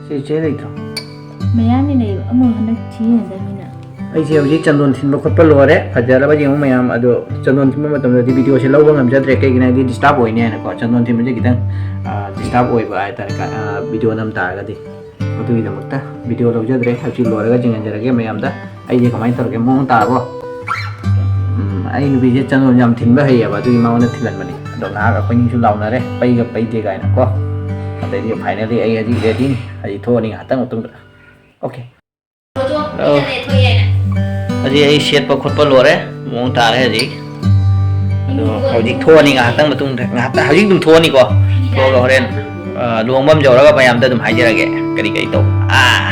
ꯁꯤ ꯏꯆꯦ ꯂꯩꯇ꯭ꯔꯣ? ꯃꯌꯥꯝꯅꯤ ꯂꯩꯕ, ꯑꯃꯨꯛ ꯍꯟꯗꯛ ꯊꯤ ꯌꯦꯡꯗꯕꯅꯤꯅ꯫ ꯑꯩꯁꯦ ꯍꯧꯖꯤꯛ ꯆꯟꯗꯣꯟ ꯊꯤꯟꯕ ꯈꯣꯠꯄ ꯂꯣꯏꯔꯦ, ꯐꯖꯔꯕ ꯌꯦꯡꯉꯨ ꯃꯌꯥꯝ꯫ ꯑꯗꯣ ꯆꯟꯗꯣꯟ ꯊꯤꯟꯕ ꯃꯇꯝꯗꯗꯤ ꯚꯤꯗꯤꯑꯣꯁꯦ ꯂꯧꯕ ꯉꯝꯖꯗ꯭ꯔꯦ, ꯀꯩꯒꯤꯅꯣ ꯍꯥꯏꯗꯤ ꯗꯤꯁꯇꯥꯔꯕ ꯑꯣꯏꯅꯤ ꯍꯥꯏꯅꯀꯣ꯫ ꯆꯟꯗꯣꯟ ꯊꯤꯟꯕꯁꯦ ꯈꯤꯇꯪ ꯗꯤꯁꯇꯥꯔꯕ ꯑꯣꯏꯕ ꯍꯥꯏꯇꯥꯔꯦ, ꯀ-, ꯑ, ꯚꯤꯗꯤꯑꯣ ꯅꯝ ꯇꯥꯔꯒꯗꯤ꯫ ꯑꯗꯨꯒꯤꯗꯃꯛꯇ ꯚꯤꯗꯤꯑꯣ ꯂꯧꯖꯗ꯭ꯔꯦ, ꯍꯧꯖꯤꯛ ꯂꯣꯏꯔꯒ ꯌꯦꯡꯍꯟꯖꯔꯒꯦ ꯃꯌꯥꯝꯗ꯫ ꯑꯩꯁꯦ ꯀꯃꯥꯏꯅ ꯇꯧꯔꯒꯦ, ꯃꯑꯣꯡ ꯇꯥꯔꯕꯣ? ꯎꯝ, ꯑꯩ ꯅꯨꯄꯤꯁꯦ ꯆꯟꯗꯣꯟ ꯌꯥꯝ ꯊꯤꯟꯕ ꯍꯩꯌꯦꯕ, ꯑꯗꯨꯒꯤ ꯃꯉꯣꯟꯗ ꯊꯤꯜꯍꯟꯕꯅꯤ꯫ ꯑꯗꯣ ꯉꯥꯏꯍꯥꯛ ꯑꯩꯈꯣꯏꯅꯤꯁꯨ ꯂꯥꯎꯅꯔꯦ, ꯄꯩꯒ ꯄꯩꯗꯦ ꯀꯥꯏꯅꯀꯣ꯫ ꯑꯗꯩꯗꯤ finally ꯑꯩ ꯍꯧꯖꯤꯛ ꯔꯦꯗꯤꯅꯤ, ꯍꯧꯖꯤꯛ ꯊꯣꯛꯑꯅꯤ ꯉꯥꯏꯍꯥꯛꯇꯪ ꯃꯇꯨꯡꯗ꯫ ꯑꯣꯀꯦ꯫ ꯑꯣ꯫ ꯍꯧꯖꯤꯛ ꯑꯩ ꯁꯦꯠꯄ ꯈꯣꯠꯄ ꯂꯣꯏꯔꯦ, ꯃꯑꯣꯡ ꯇꯥꯔꯦ ꯍꯧꯖꯤꯛ꯫ ꯑꯗꯣ ꯍꯧꯖꯤꯛ ꯊꯣꯛꯑꯅꯤ, ꯉꯥꯏꯍꯥꯛꯇꯪ ꯃꯇꯨꯡꯗ, ꯉꯥꯏꯍꯥꯛꯇꯪ, ꯍꯧꯖꯤꯛ ꯑꯗꯨꯝ ꯊꯣꯛꯑꯅꯤꯀꯣ꯫ ꯊꯣꯛꯑꯒ ꯍꯣꯔꯦꯟ, ꯑ, ꯂꯨꯍꯣꯡꯐꯝ ꯌꯧꯔꯒ ꯃꯌꯥꯝꯗ ꯑꯗꯨꯝ ꯍꯥꯏꯖꯔꯒꯦ ꯀꯔꯤ ꯀꯔꯤ ꯇꯧꯕ꯫ ꯑꯥ꯫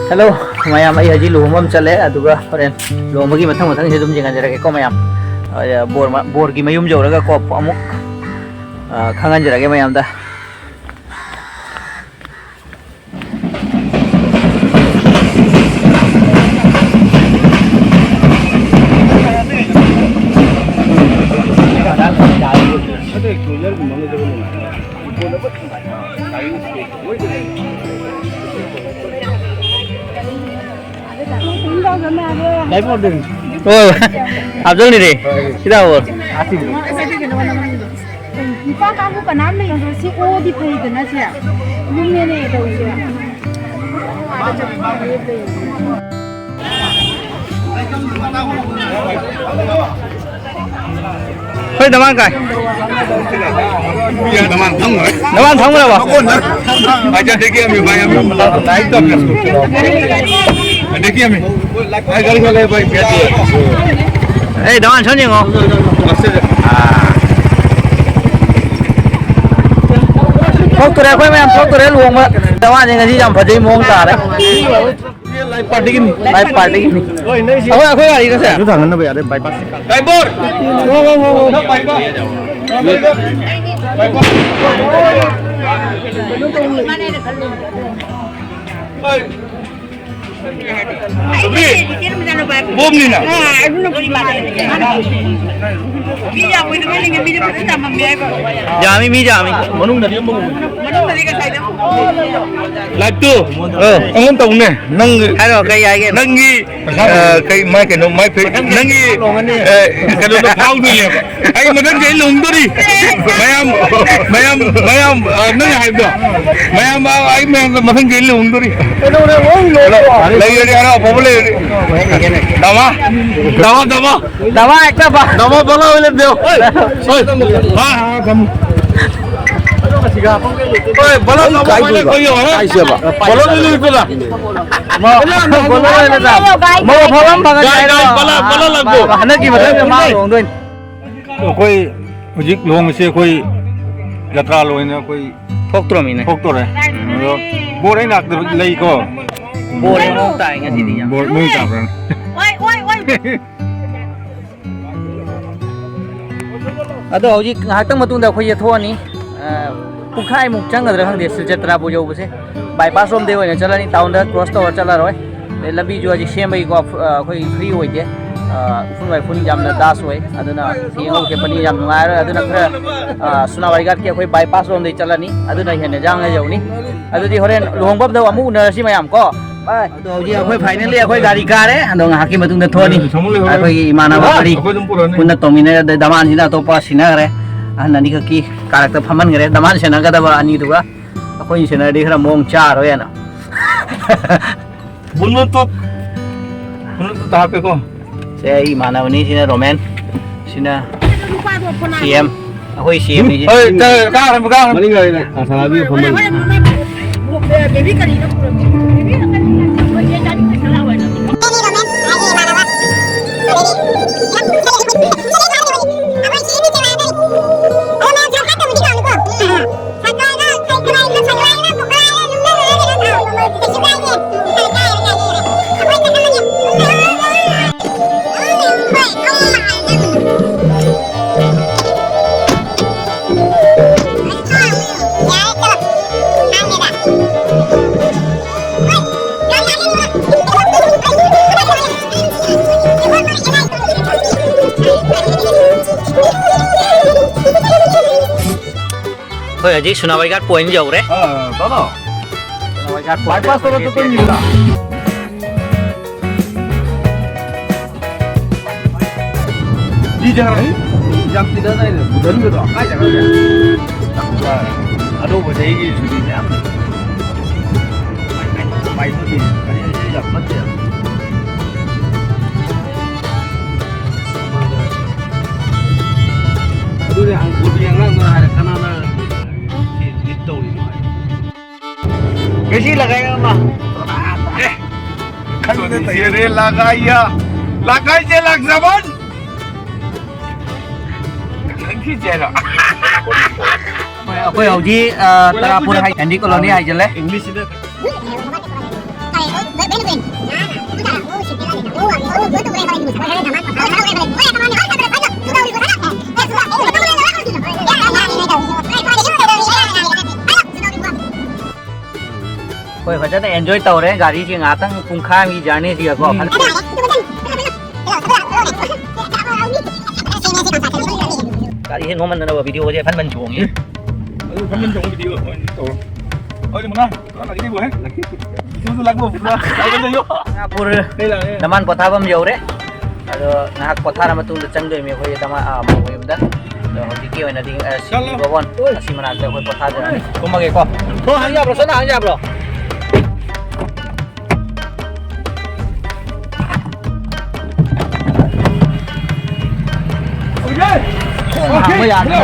ꯍꯦꯜꯂꯣ ꯃꯌꯥꯝ, ꯑꯩ ꯍꯧꯖꯤꯛ ꯂꯨꯍꯣꯡꯕ ꯑꯃ ꯆꯠꯂꯦ, ꯑꯗꯨꯒ ꯍꯣꯔꯦꯟ ꯂꯨꯍꯣꯡꯕꯒꯤ ꯃꯊꯪ ꯃꯊꯪꯁꯦ ꯑꯗꯨꯝ ꯌꯦꯡꯍꯟꯖꯔꯛꯀꯦꯀꯣ ꯃꯌꯥꯝ꯫ ꯑ, ꯕꯣꯔ ꯃ-, ꯕꯣꯔꯒꯤ ꯃꯌꯨꯝ ꯌꯧꯔꯒ ꯀꯣ ꯑꯃꯨꯛ, ꯑ, ꯈꯪꯍꯟꯖꯔꯛꯀꯦ ꯃꯌꯥꯝꯗ꯫ ꯑꯣ, ꯍꯥꯞꯆꯜꯂꯤꯅꯦ꯫ ꯁꯤꯗ ꯍꯥꯞꯄꯣ꯫ ꯅꯨꯄꯥ ꯀꯥꯡꯕꯨ ꯀꯅꯥꯝ ꯂꯩꯇ꯭ꯔꯣ? ꯁꯤ ꯑꯣꯗꯤ ꯐꯩꯗꯅ ꯁꯦ꯫ ꯌꯨꯝꯅꯦꯅꯦ ꯇꯧꯔꯤꯁꯦ꯫ ꯍꯣꯏ, ꯗꯃꯥꯟ ꯀꯥꯏ? ꯗꯃꯥꯟ ꯊꯝꯈ꯭ꯔꯦ꯫ ꯗꯃꯥꯟ ꯊꯝꯈ꯭ꯔꯕꯣ? ꯃꯀꯣꯟꯗ꯫ ꯑꯆꯥ, देखिए, अभी भाई, अभी लाइट तो अपने देखिए, अभी। भाई, गाड़ी वाले भाई, बैठ गए। ꯑꯦ, ꯗꯃꯥꯟ ꯁꯣꯝ ꯌꯦꯡꯉꯣ꯫ ꯊꯣꯛꯇꯣꯔꯦ, ꯑꯩꯈꯣꯏ ꯃꯌꯥꯝ ꯊꯣꯛꯇꯣꯔꯦ ꯂꯨꯍꯣꯡꯕ꯫ ꯗꯃꯥꯟꯁꯦ ꯉꯁꯤ ꯌꯥꯝ ꯐꯖꯩ ꯃꯑꯣꯡ ꯇꯥꯔꯦ꯫ ꯂꯥꯏꯐ ꯄꯥꯔꯇꯤꯒꯤꯅꯤ꯫ ꯂꯥꯏꯐ ꯄꯥꯔꯇꯤꯒꯤꯅꯤ꯫ ꯑꯩꯈꯣꯏ, ꯑꯩꯈꯣꯏ ꯒꯥꯔꯤꯒꯁꯦ꯫ ꯑꯗꯨ ꯊꯥꯡꯒꯠꯅꯕ ꯌꯥꯔꯦ, ꯕꯥꯏꯄꯥꯁ꯫ ꯗ꯭ꯔꯥꯏꯚꯔ! ꯋꯥ, ꯋꯥ, ꯋꯥ, ꯋꯥ꯫ ꯕꯣꯝꯅꯤꯅ꯫ ꯌꯥꯝꯃꯤ, ꯃꯤ ꯌꯥꯝꯃꯤ꯫ ꯃꯅꯨꯡꯗꯗꯤ ꯑꯃꯨꯛ꯫ ꯂꯥꯏꯚꯇꯨ ꯑ꯫ ꯑꯩꯉꯣꯟꯗ ꯇꯧꯅꯦ꯫ ꯅꯪ ꯍꯥꯏꯔꯣ, ꯀꯩ ꯍꯥꯏꯒꯦ? ꯅꯪꯒꯤ, ꯑ, ꯀꯩ, ꯃꯥꯏ ꯀꯩꯅꯣ, ꯃꯥꯏ ꯐꯦ-, ꯅꯪꯒꯤ, ꯑ, ꯀꯩꯅꯣꯗꯣ ꯐꯥꯎꯗꯣꯏꯅꯦꯕ꯫ ꯑꯩ ꯃꯊꯪ ꯆꯍꯤ ꯂꯨꯍꯣꯡꯗꯣꯔꯤ꯫ ꯃꯌꯥꯝ, ꯃꯌꯥꯝ, ꯃꯌꯥꯝ, ꯑ, ꯅꯪ ꯍꯥꯏꯕꯗꯣ꯫ ꯃꯌꯥꯝ, ꯑ, ꯑꯩ ꯃꯌꯥꯝ ꯃꯊꯪ ꯆꯍꯤ ꯂꯨꯍꯣꯡꯗꯣꯔꯤ꯫ ꯂꯩꯔꯗꯤ ꯍꯔꯥꯎ ꯑꯐꯕ ꯂꯩꯔꯗꯤ꯫ ꯗꯃꯥ, ꯗꯃꯥ, ꯗꯃꯥ꯫ ꯗꯃꯥ ꯍꯦꯛꯇ ꯕ-, ꯗꯃꯥ ꯕꯂꯥ ꯑꯣꯏ ꯂꯩꯔꯝꯗꯦ꯫ ꯍꯣꯏ, ꯍꯣꯏ, ꯍꯣꯏ, ꯊꯝꯃꯣ꯫ ꯍꯣꯏ, ꯕꯂꯥ ꯗꯃꯥ ꯀꯥꯏ ꯍꯣꯏ ꯂꯩ-, ꯂꯩꯕ? ꯍꯣꯏ, ꯍꯣꯏ꯫ ꯀꯥꯏ ꯆꯦꯕ? ꯕꯂꯥ ꯂꯩ ꯂꯩꯕꯗ꯫ ꯃꯧ ꯑꯐꯕ ꯑꯃ ꯐꯪꯍꯟꯁꯦ ꯍꯥꯏꯔꯣ? ꯒꯥꯏ, ꯒꯥꯏ, ꯕꯂꯥ, ꯕꯂꯥ ꯂꯥꯛꯄ꯭ꯔꯣ? ꯃꯥ ꯍꯟꯗꯛꯀꯤ ꯃꯊꯪꯗ ꯃꯥ ꯂꯨꯍꯣꯡꯗꯣꯏꯅꯤ꯫ ꯑꯩꯈꯣꯏ ꯍꯧꯖꯤꯛ ꯂꯨꯍꯣꯡꯕꯁꯦ ꯑꯩꯈꯣꯏ ꯖꯇ꯭ꯔꯥ ꯂꯣꯏꯅ ꯑꯩꯈꯣꯏ ꯊꯣꯛꯇ꯭ꯔꯃꯤꯅꯦ꯫ ꯊꯣꯛꯇꯣꯔꯦ꯫ ꯑꯗꯣ ꯕꯣꯔ ꯑꯩ ꯅꯥꯛꯇ ꯂꯩꯀꯣ꯫ ꯕꯣꯔ ꯃꯑꯣꯡ ꯇꯥꯏ ꯉꯁꯤꯗꯤ ꯌꯥꯝ꯫ ꯕꯣꯔ ꯃꯑꯣꯡ ꯇꯥꯕ꯭ꯔꯥ? ꯑꯣꯏ, ꯑꯣꯏ, ꯑꯣꯏ꯫ ꯑꯗꯣ ꯍꯧꯖꯤꯛ ꯉꯥꯏꯍꯥꯛꯇꯪ ꯃꯇꯨꯡꯗ ꯑꯩꯈꯣꯏꯁꯦ ꯊꯣꯛꯑꯅꯤ꯫ ꯑ, ꯄꯨꯡꯈꯥꯏꯃꯨꯛ ꯆꯪꯒꯗ꯭ꯔꯥ ꯈꯪꯗꯦ ꯁꯤꯜꯆꯔ ꯇ꯭ꯔꯥꯕꯨ ꯌꯧꯕꯁꯦ꯫ ꯕꯥꯏꯄꯥꯁ ꯔꯣꯝꯗꯩ ꯑꯣꯏꯅ ꯆꯠꯂꯅꯤ, ꯇꯥꯎꯟꯗ ꯀ꯭ꯔꯣꯁ ꯇꯧꯔ ꯆꯠꯂꯔꯣꯏ꯫ ꯑꯗꯩ ꯂꯝꯕꯤꯁꯨ ꯍꯧꯖꯤꯛ ꯁꯦꯝꯕꯒꯤꯀꯣ, ꯑ, ꯑꯩꯈꯣꯏ ꯐ꯭ꯔꯤ ꯑꯣꯏꯗꯦ꯫ ꯑ, ꯎꯐꯨꯟ ꯋꯥꯏꯐꯨꯟ ꯌꯥꯝꯅ ꯗꯥꯁ ꯑꯣꯏ, ꯑꯗꯨꯅ ꯌꯦꯡꯉꯧ ꯈꯦꯄꯅꯤ ꯌꯥꯝ ꯅꯨꯡꯉꯥꯏꯔꯣꯏ꯫ ꯑꯗꯨꯅ ꯈꯔ, ꯑ, ꯁꯨꯅꯥꯕꯥꯏ ꯘꯥꯠꯀꯤ ꯑꯩꯈꯣꯏ ꯕꯥꯏꯄꯥꯁ ꯔꯣꯝꯗꯩ ꯆꯠꯂꯅꯤ, ꯑꯗꯨꯅ ꯍꯦꯟꯅ ꯌꯥꯡꯅ ꯌꯧꯅꯤ꯫ ꯑꯗꯨꯗꯤ ꯍꯣꯔꯦꯟ ꯂꯨꯍꯣꯡꯐꯝꯗ ꯑꯃꯨꯛ ꯎꯅꯔꯁꯤ ꯃꯌꯥꯝ ꯀꯣ꯫ ꯕꯥꯏ꯫ ꯑꯗꯣ ꯍꯧꯖꯤꯛ ꯑꯩꯈꯣꯏ finally ꯑꯩꯈꯣꯏ ꯒꯥꯔꯤ ꯀꯥꯔꯦ꯫ ꯑꯗꯣ ꯉꯥꯏꯍꯥꯛꯀꯤ ꯃꯇꯨꯡꯗ ꯊꯣꯛꯑꯅꯤ꯫ ꯑꯩꯈꯣꯏꯒꯤ ꯏꯃꯥꯟꯅꯕ ꯃꯔꯤ ꯑꯩꯈꯣꯏ ꯑꯗꯨꯝ ꯄꯨꯔꯛꯑꯅꯤ꯫ ꯄꯨꯟꯅ ꯇꯧꯃꯤꯟꯅꯔꯦ꯫ ꯑꯗꯩ ꯗꯃꯥꯟꯁꯤꯅ ꯑꯇꯣꯞꯄ ꯁꯤꯟꯅꯈ꯭ꯔꯦ꯫ ꯑꯍꯟ ꯑꯅꯤꯈꯛꯀꯤ ꯀꯥꯔꯛꯇ ꯐꯝꯍꯟꯈ꯭ꯔꯦ, ꯗꯃꯥꯟ ꯁꯦꯟꯅꯒꯗꯕ ꯑꯅꯤꯗꯨꯒ꯫ ꯑꯩꯈꯣꯏꯅ ꯁꯦꯟꯅꯔꯗꯤ ꯈꯔ ꯃꯑꯣꯡ ꯆꯥꯔꯣꯏꯅ꯫ Bluetooth, Bluetooth ꯍꯥꯞꯄꯦꯀꯣ꯫ ꯁꯦ, ꯑꯩ ꯏꯃꯥꯟꯅꯕꯅꯤ, ꯁꯤꯅ ꯔꯣꯃꯦꯟ, ꯁꯤꯅ ꯅꯨꯄꯥꯗꯣ ꯐꯣꯟ ꯁꯤ ꯑꯦꯝ꯫ ꯑꯩꯈꯣꯏ ꯁꯤ ꯑꯦꯝꯅꯤ ꯁꯤ꯫ ꯍꯣꯏ, ꯀꯥ-, ꯀꯥꯔꯝꯕ, ꯀꯥꯔꯝꯕ꯫ ꯃꯅꯤꯡ ꯂꯩꯔꯦ, ꯑꯁꯥꯕꯤ ꯐꯝꯕ꯫ ꯍꯣꯔꯦꯟ, ꯍꯣꯔꯦꯟ, ꯍꯣꯔꯦꯟ, ꯕꯦꯕꯤ ꯀꯔꯤꯅꯣ ꯄꯨꯔꯛꯀꯦ? ꯕꯦꯕꯤ ꯀꯔꯤꯅꯣ? ꯑꯩꯈꯣꯏ ꯆꯦ ꯆꯥꯅꯤꯡꯕ ꯁꯂꯥ ꯑꯣꯏꯅ꯫ ꯑꯩꯈꯣꯏ ꯍꯧꯖꯤꯛ ꯁꯨꯅꯥꯕꯥꯏ ꯒꯥꯔꯗ ꯄꯣꯏꯟ ꯌꯧꯔꯦ꯫ ꯑꯥ, ꯇꯥꯗꯣ꯫ ꯁꯨꯅꯥꯕꯥꯏ ꯒꯥꯔꯗ ꯄꯣꯏꯟ ꯕꯥꯏꯄꯥꯁ ꯇꯧꯔ ꯆꯠꯇꯣꯏꯅꯤꯗꯅ꯫ ꯁꯤ ꯖꯒꯥ ꯌꯥꯝ ꯇꯤꯟꯅꯗꯥꯏꯅꯦ? ꯒꯥꯔꯤꯒꯗꯣ ꯀꯥꯏ ꯆꯠꯈ꯭ꯔꯒꯦ? ꯑꯅꯧꯕ ꯆꯍꯤꯒꯤ ꯁꯨꯇꯤ ꯃꯌꯥꯝ꯫ ꯃꯥꯏ, ꯃꯥꯏ, ꯃꯥꯏ, ꯃꯥꯏ, ꯌꯥꯝ ꯐꯠꯇꯦ꯫ ꯑꯗꯨꯅꯦ, ꯑꯪꯒꯨꯔꯒꯤ ꯑꯉꯥꯡꯗꯣ ꯍꯥꯏꯔꯦ, ꯀꯅꯥꯅ ꯁꯤ ꯂꯤꯠ ꯇꯧꯔꯤꯅꯣ ꯍꯥꯏ꯫ कैसी लगाएगा माँ? ए, खंड नहीं है रे, लगाइया। लगाई जे लग जबन। खंड की जेरा। ꯑꯩꯈꯣꯏ ꯍꯧꯖꯤꯛ, ꯑ, ꯇꯔꯥꯄꯨꯔ ꯍꯥꯏ-, ꯑꯦꯟ ꯗꯤ ꯀꯣꯂꯣꯅꯤ ꯍꯥꯏꯖꯤꯜꯂꯦ꯫ ꯏꯪꯂꯤꯁꯁꯤꯗ꯫ ꯑꯩꯈꯣꯏ ꯐꯖꯅ ꯑꯦꯟꯖꯣꯏ ꯇꯧꯔꯦ ꯒꯥꯔꯤꯁꯤ ꯉꯥꯏꯍꯥꯛꯇꯪ ꯄꯨꯡꯈꯥꯏ ꯑꯃꯒꯤ ꯖꯔꯅꯤꯁꯤꯒꯀꯣ꯫ ꯎꯝ꯫ ꯒꯥꯔꯤꯁꯦ ꯅꯣꯝꯃꯟꯗꯅꯕ ꯚꯤꯗꯤꯑꯣꯁꯦ ꯐꯟ ꯐꯟ ꯆꯣꯡꯉꯤ꯫ ꯑꯗꯨ ꯐꯟ ꯐꯟ ꯆꯣꯡꯕ ꯚꯤꯗꯤꯑꯣ ꯑꯣꯏꯅ ꯇꯧꯔꯣ꯫ ꯑꯗꯨꯗꯤ ꯃꯉꯥ꯫ ꯃꯉꯥ ꯂꯥꯛꯀꯅꯤꯕꯨ, ꯍꯦ? ꯂꯥꯛꯀꯦ꯫ ꯏꯁꯨꯁꯨ ꯂꯥꯛꯄ, ꯄꯨꯔꯥ ꯂꯥꯛꯀꯅꯤ, ꯌꯣ꯫ ꯇꯔꯥꯄꯨꯔ ꯂꯩ, ꯂꯥꯛꯑꯦ꯫ ꯗꯃꯥꯟ ꯄꯣꯊꯥꯐꯝ ꯌꯧꯔꯦ꯫ ꯑꯗꯣ ꯉꯥꯏꯍꯥꯛ ꯄꯣꯊꯥꯔ ꯃꯇꯨꯡꯗ ꯆꯪꯗꯣꯏꯅꯤ ꯑꯩꯈꯣꯏ ꯗꯃꯥꯟ, ꯑꯥ, ꯃꯧ ꯃꯌꯨꯝꯗ꯫ ꯑꯗꯣ ꯍꯧꯖꯤꯛꯀꯤ ꯑꯣꯏꯅꯗꯤ, ꯑ, ꯁꯤꯒꯤ ꯆꯠꯂꯣ꯫ ꯕꯥꯃꯣꯟ ꯑꯣꯏ꯫ ꯑꯁꯤ ꯃꯅꯥꯛꯇ ꯑꯩꯈꯣꯏ ꯄꯣꯊꯥꯖꯔꯅꯤ꯫ ꯀꯨꯝꯃꯒꯦꯀꯣ꯫ ꯊꯣꯡ ꯍꯥꯡ ꯌꯥꯕ꯭ꯔꯣ? ꯆꯠꯅ ꯍꯥꯡ ꯌꯥꯕ꯭ꯔꯣ? ꯊꯣꯡ ꯍꯥꯡꯕ ꯌꯥꯗ꯭ꯔꯦ꯫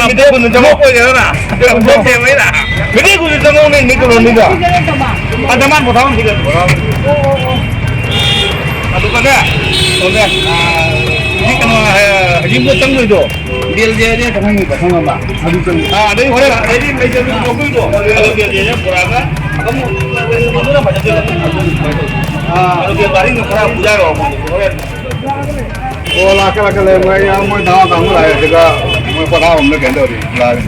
ꯃꯤꯇꯩ ꯈꯨꯟꯗ ꯆꯪꯉꯧ꯫ ꯃꯤꯇꯩ ꯈꯨꯟꯗ ꯆꯪꯉꯧ ꯃꯤ, ꯃꯤ ꯀꯩꯅꯣꯅꯤꯗ꯫ ꯑ, ꯗꯃꯥꯟ ꯄꯣꯊꯥꯐꯝ ꯁꯤꯗ꯫ ꯑꯗꯨꯒꯅꯦ, ꯑꯗꯨꯅꯦ, ꯑ, ꯍꯧꯖꯤꯛ ꯀꯩꯅꯣ, ꯑ, ꯍꯧꯖꯤꯛ ꯃꯣꯏ ꯆꯪꯗꯣꯏꯗꯣ꯫ ꯕꯦꯜꯁꯦ ꯑꯗꯨ ꯆꯪꯉꯝꯃꯤꯕ, ꯈꯪꯉꯕ? ꯑꯗꯨ ꯆꯪꯉꯤ꯫ ꯑ, ꯑꯗꯩ ꯍꯣꯔꯦꯟ, ꯑꯗꯩꯗꯤ ꯂꯩꯖꯕ ꯂꯧꯗꯣꯏꯗꯣ꯫ ꯑꯗꯨ ꯕꯦꯜꯁꯦ ꯄꯨꯔꯛꯑꯒ ꯑꯗꯨꯝ ꯑꯗꯨꯅ ꯐꯖꯗꯣꯏꯕ꯫ ꯑ꯫ ꯑꯗꯨ ꯕꯦꯜ ꯒꯥꯔꯤꯅ ꯈꯔ ꯄꯨꯖꯔꯛꯑꯣ ꯍꯣꯔꯦꯟ꯫ ꯑꯣ, ꯂꯥꯛꯀꯦ, ꯂꯥꯛꯀꯦ, ꯂꯩ꯫ ꯃꯣꯏ, ꯃꯣꯏ ꯙꯥꯃꯥ ꯀꯥꯡꯕꯨ ꯂꯥꯛꯑꯦ꯫ ꯁꯤꯗ ꯃꯣꯏ ꯄꯣꯊꯥꯐꯝꯗ ꯀꯩꯅꯣ ꯇꯧꯔꯤ꯫ ꯂꯥꯛꯑꯦ꯫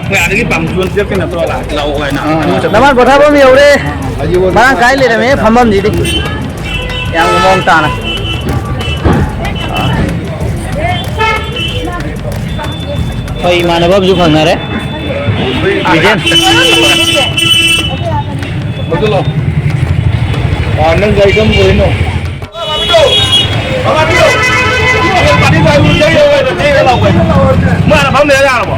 ꯃꯣꯏ ꯑꯥꯗꯒꯤ ꯄꯥꯝꯕꯁꯨ ꯄꯤꯔꯛꯀꯦ ꯅꯠꯇ꯭ꯔꯣ? ꯂꯥꯛꯑꯣ ꯍꯥꯏꯅ꯫ ꯑꯥ꯫ ꯅꯃꯥꯟ ꯄꯣꯊꯥꯐꯝ ꯌꯧꯔꯦ꯫ ꯃꯔꯥꯡ ꯀꯥꯏ ꯂꯩꯔꯝꯃꯦ ꯐꯝꯐꯝꯁꯤꯗꯤ꯫ ꯌꯥꯝ ꯃꯑꯣꯡ ꯇꯥꯅ꯫ ꯑꯩꯈꯣꯏ ꯏꯃꯥꯟꯅꯕ ꯑꯃꯁꯨ ꯐꯪꯅꯔꯦ꯫ ꯕꯤꯖꯦꯟ꯫ ꯂꯧꯁꯤꯜꯂꯣ꯫ ꯑꯥ, ꯅꯪ ꯒꯥꯔꯤ ꯀꯔꯝꯕ ꯄꯨꯔꯛꯏꯅꯣ? ꯃꯥꯅ ꯐꯝ ꯂꯩꯔ ꯌꯥꯔꯕꯣ?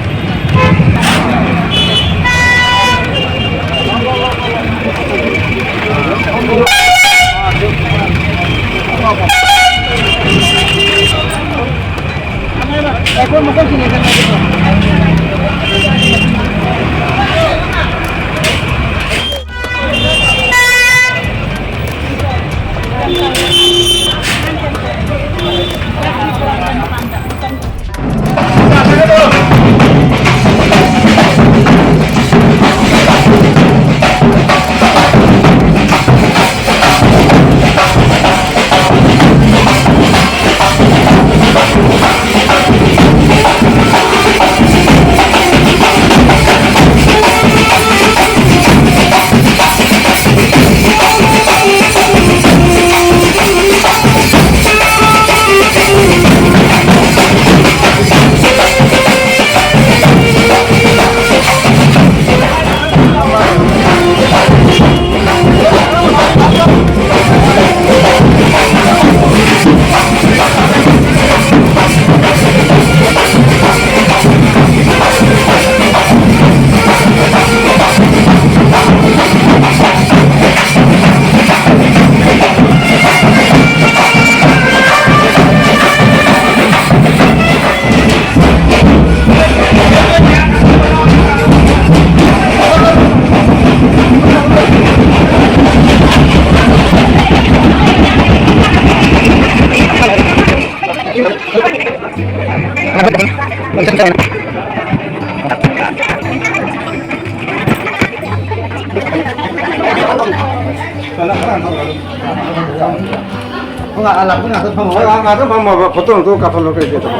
ꯉꯥꯛꯇꯪ ꯐꯝꯃꯣꯕ, ꯐꯣꯇꯣ ꯅꯨꯡꯇꯣ ꯀꯥꯞꯍꯜꯂꯣ, ꯀꯩ ꯀꯩ ꯇꯧ-,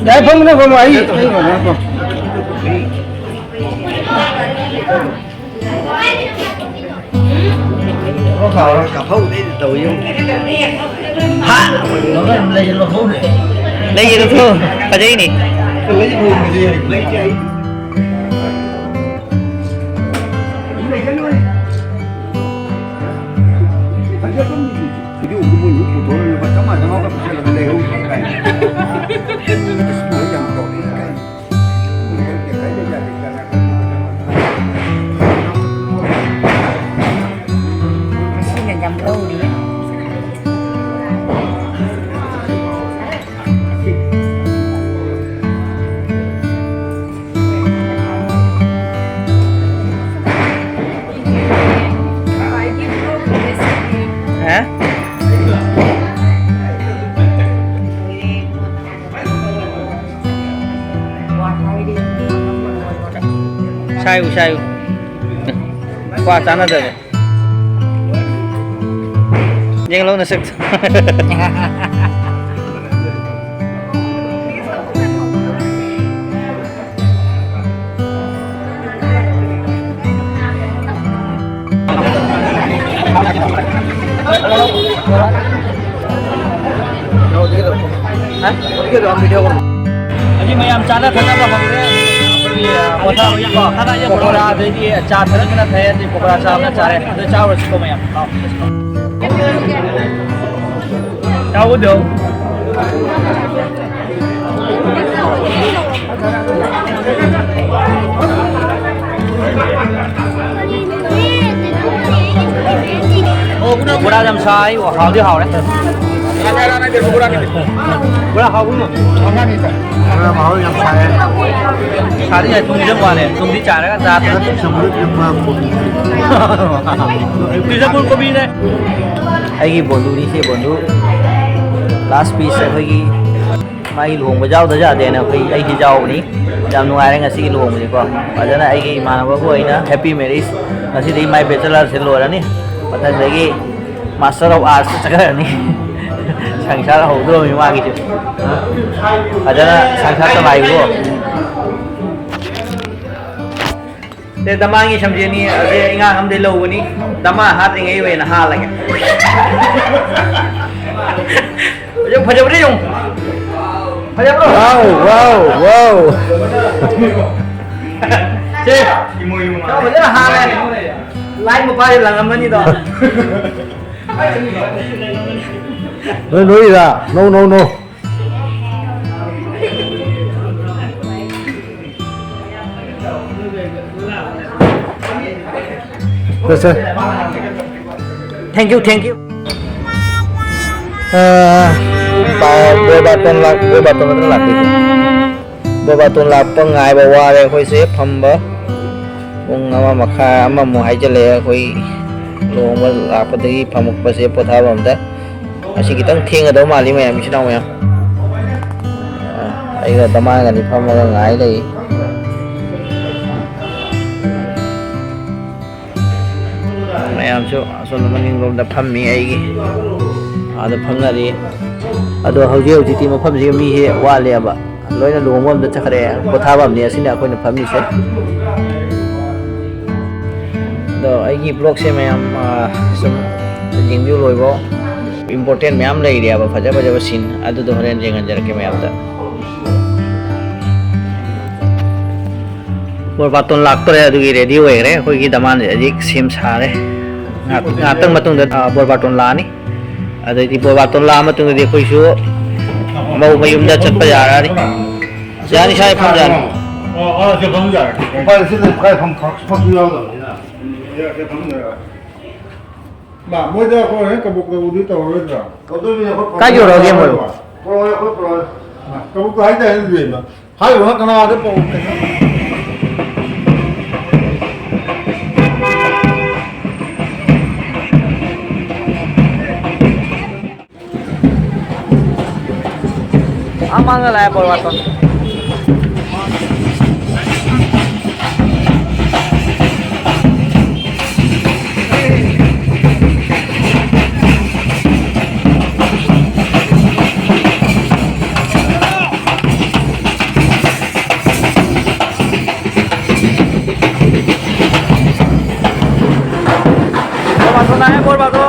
ꯌꯥꯏ, ꯐꯝꯃꯨꯅꯦ, ꯐꯝꯃꯣ, ꯑꯩ, ꯑꯩ ꯉꯥꯛꯇꯪ ꯐꯝ-, ꯀꯥꯐꯧꯗꯩꯗ ꯇꯧ ꯌꯦꯡꯉꯨ꯫ ꯍꯥ! ꯂꯩꯌꯦ, ꯂꯧꯊꯣꯛ꯫ ꯐꯖꯩꯅꯦ꯫ ꯉꯁꯤꯅ ꯌꯥꯝ ꯂꯧꯔꯤ꯫ ꯍꯥ? ꯁꯥꯏꯌꯨ, ꯁꯥꯏꯌꯨ꯫ ꯀ꯭ꯋꯥ ꯆꯥꯟꯅꯗꯕ꯫ ꯌꯦꯡꯂꯣ ꯅꯁꯛꯇꯣ꯫ ꯑꯁꯤ ꯃꯌꯥꯝ ꯆꯥꯅ ꯊꯛꯅꯕ ꯍꯧꯔꯦ꯫ ꯑꯩꯈꯣꯏꯒꯤ, ꯑ, ꯄꯣꯊꯥꯕꯒꯤꯀꯣ, ꯄꯀꯣꯔꯥ, ꯑꯗꯩꯗꯤ ꯆꯥ ꯊꯛꯅꯤꯡꯕꯅ ꯊꯛꯑꯦ, ꯑꯗꯩ ꯄꯀꯣꯔꯥ ꯆꯥꯕꯅ ꯆꯥꯔꯦ꯫ ꯑꯗꯨ ꯆꯥꯔꯨꯔꯁꯤꯀꯣ ꯃꯌꯥꯝ꯫ ꯂꯥꯛꯑꯣ, let's go꯫ ꯆꯥꯎꯗꯣ꯫ ꯕꯣꯔꯥ ꯌꯥꯝ ꯁꯥꯏ, ꯍꯥꯎꯗꯤ ꯍꯥꯎꯔꯦ꯫ ꯕꯣꯔꯥ ꯍꯥꯎꯕ꯭ꯔꯣ? ꯕꯣꯔꯥ ꯃꯍꯥꯎ ꯌꯥꯝ ꯁꯥꯏ꯫ ꯁꯥꯗꯤ ꯌꯥꯏ, ꯊꯨꯝꯗꯤ ꯌꯥꯝ ꯋꯥꯠꯂꯦ꯫ ꯊꯨꯝꯗꯤ ꯆꯥꯔꯒ ꯆꯥꯗ꯭ꯔꯦ꯫ ꯆꯝꯐꯨꯠ ꯀꯨꯝꯕ ꯀꯣꯕꯤ꯫ ꯆꯨꯔꯆꯥꯟꯄꯨꯔ ꯀꯣꯕꯤꯅꯦ꯫ ꯑꯩꯒꯤ ꯕꯣꯟꯗꯨꯅꯤ ꯁꯤ ꯕꯣꯟꯗꯨ꯫ Last piece ꯑꯩꯈꯣꯏꯒꯤ ꯃꯥꯒꯤ ꯂꯨꯍꯣꯡꯕ ꯌꯥꯎꯗ ꯌꯥꯗꯦꯅ ꯑꯩꯈꯣꯏ, ꯑꯩꯗꯤ ꯌꯥꯎꯕꯅꯤ꯫ ꯌꯥꯝ ꯅꯨꯡꯉꯥꯏꯔꯦ ꯉꯁꯤꯒꯤ ꯂꯨꯍꯣꯡꯕꯁꯦꯀꯣ꯫ ꯐꯖꯅ ꯑꯩꯒꯤ ꯏꯃꯥꯟꯅꯕꯕꯨ ꯑꯩꯅ happy marriage, ꯉꯁꯤꯗꯒꯤ my bachelorꯁꯦ ꯂꯣꯏꯔꯅꯤ꯫ ꯃꯊꯪꯗꯒꯤ Master of Arts ꯆꯠꯈ꯭ꯔꯅꯤ꯫ ꯁꯪꯁꯥꯔ ꯍꯧꯗꯣꯔꯝꯃꯤ ꯃꯥꯒꯤꯁꯨ꯫ ꯐꯖꯅ ꯁꯪꯁꯥꯔ ꯇꯝꯃꯥꯏꯕꯨ꯫ ꯁꯦ, ꯗꯃꯥꯒꯤ ꯁꯝꯖꯦꯅꯤ ꯑꯁꯦ ꯏꯉꯥꯡ ꯑꯃꯗꯩ ꯂꯧꯕꯅꯤ꯫ ꯗꯃꯥ ꯍꯥꯠꯇ꯭ꯔꯤꯉꯩ ꯑꯣꯏꯅ ꯍꯥꯠꯂꯒꯦ꯫ ꯍꯧꯖꯤꯛ ꯐꯖꯕ꯭ꯔꯥ ꯌꯦꯡꯉꯨ꯫ ꯐꯖꯕ꯭ꯔꯣ? Wow, wow, wow. ꯁꯦ, ꯐꯖꯅ ꯍꯥꯠꯂꯦ꯫ ꯂꯥꯏ ꯃꯄꯥꯁꯦ ꯂꯪꯉꯝꯃꯅꯤꯗꯣ꯫ ꯅꯣꯏ ꯅꯣꯏꯔꯥ? No, no, no. Sir, sir. Thank you, thank you. ꯑꯥ, ꯕꯣꯔ ꯕꯥꯇꯣꯟ ꯂꯥꯛ-, ꯕꯣꯔ ꯕꯥꯇꯣꯟ ꯅꯠꯇꯅ ꯂꯥꯛꯇꯣꯏꯁꯦ꯫ ꯕꯣꯔ ꯕꯥꯇꯣꯟ ꯂꯥꯛꯄ ꯉꯥꯏꯕ ꯋꯥꯔꯦ ꯑꯩꯈꯣꯏꯁꯦ ꯐꯝꯕ꯫ ꯄꯨꯡ ꯑꯃ ꯃꯈꯥꯏ, ꯑꯃꯃꯨꯛ ꯍꯥꯏꯖꯜꯂꯛꯑꯦ ꯑꯩꯈꯣꯏ ꯂꯨꯍꯣꯡꯕ ꯂꯥꯛꯄꯗꯒꯤ ꯐꯝꯃꯛꯄꯁꯦ ꯄꯣꯊꯥꯐꯝꯗ꯫ ꯑꯁꯤ ꯈꯤꯇꯪ ꯊꯦꯡꯒꯗꯧ ꯃꯥꯜꯂꯤ ꯃꯌꯥꯝ, ꯏꯆꯤꯟ ꯏꯅꯥꯎ ꯃꯌꯥꯝ꯫ ꯑ, ꯑꯩꯒ ꯗꯃꯥꯒꯅꯤ ꯐꯝꯃꯒ ꯉꯥꯏ ꯂꯩ꯫ ꯃꯌꯥꯝꯁꯨ ꯑꯁꯣꯝꯗ ꯃꯅꯤꯡꯂꯣꯝꯗ ꯐꯝꯃꯤ ꯑꯩꯒꯤ꯫ ꯑꯥꯗ ꯐꯝꯅꯔꯤ꯫ ꯑꯗꯣ ꯍꯧꯖꯤꯛ ꯍꯧꯖꯤꯛꯇꯤ ꯃꯐꯝꯁꯤꯒ ꯃꯤꯁꯦ ꯋꯥꯠꯂꯦꯕ꯫ ꯂꯣꯏꯅ ꯂꯨꯍꯣꯡꯕ ꯑꯝꯗ ꯆꯠꯈ꯭ꯔꯦ꯫ ꯄꯣꯊꯥꯐꯝꯅꯤ ꯑꯁꯤꯅ ꯑꯩꯈꯣꯏꯅ ꯐꯝꯃꯤꯁꯦ꯫ ꯑꯗꯣ ꯑꯩꯒꯤ vlogꯁꯦ ꯃꯌꯥꯝ, ꯑ, ꯁꯨꯝ ꯌꯦꯡꯕꯤꯌꯨ ꯂꯣꯏꯕꯧ꯫ Important ꯃꯌꯥꯝ ꯂꯩꯔꯤꯑꯕ, ꯐꯖ ꯐꯖꯕ scene꯫ ꯑꯗꯨꯗꯣ ꯍꯣꯔꯦꯟ ꯌꯦꯡꯍꯟꯖꯔꯛꯀꯦ ꯃꯌꯥꯝꯗ꯫ ꯕꯣꯔ ꯕꯥꯇꯣꯟ ꯂꯥꯛꯇꯣꯔꯦ, ꯑꯗꯨꯒꯤ ready ꯑꯣꯏꯈ꯭ꯔꯦ꯫ ꯑꯩꯈꯣꯏꯒꯤ ꯗꯃꯥꯟꯁꯦ ꯍꯧꯖꯤꯛ ꯁꯦꯝ ꯁꯥꯔꯦ꯫ ꯉꯥꯏꯍꯥꯛ-, ꯉꯥꯏꯍꯥꯛꯇꯪ ꯃꯇꯨꯡꯗ, ꯑ, ꯕꯣꯔ ꯕꯥꯇꯣꯟ ꯂꯥꯛꯑꯅꯤ꯫ ꯑꯗꯩꯗꯤ ꯕꯣꯔ ꯕꯥꯇꯣꯟ ꯂꯥꯛꯑ ꯃꯇꯨꯡꯗꯗꯤ ꯑꯩꯈꯣꯏꯁꯨ ꯃꯧ ꯃꯌꯨꯝꯗ ꯆꯠꯄ ꯌꯥꯔꯅꯤ꯫ ꯌꯥꯅꯤ, ꯁ꯭ꯋꯥꯏ ꯐꯝ ꯌꯥꯅꯤ꯫ ꯑꯣ, ꯑꯣ, ꯁꯤ ꯐꯝ ꯌꯥꯔꯦ꯫ ꯎꯄꯥꯏ ꯂꯩꯇꯦ, ꯀꯥꯏ ꯐꯝ-, ꯐꯝꯁꯨ ꯌꯥꯎꯗꯕꯅꯤꯅ꯫ ꯁꯤ ꯐꯝ ꯌꯥꯔꯦ꯫ ꯃꯥ, ꯃꯣꯏꯗ ꯑꯩꯈꯣꯏ ꯍꯣꯔꯦꯟ ꯀꯕꯣꯛ ꯀꯕꯣꯛꯗꯤ ꯇꯧꯔꯔꯣꯏꯗ꯭ꯔꯥ? ꯇꯧꯗꯣꯏꯅꯦ, ꯑꯩꯈꯣꯏ ꯀꯥꯏ ꯌꯧꯔꯛꯑꯒꯦ ꯃꯣꯏꯕꯨ? ꯄꯨꯔꯛꯑꯣꯏ, ꯑꯩꯈꯣꯏ ꯄꯨꯔꯛꯑꯣꯏ꯫ ꯃꯥ, ꯀꯕꯣꯛꯇꯣ ꯍꯥꯏꯗꯥꯏꯅꯦ ꯑꯗꯨꯗꯤ? ꯍꯥꯏꯔꯤꯕ ꯀꯅꯥꯗ ꯄꯥꯎ? Ang mga laya por bato. Por bato na, eh, por bato.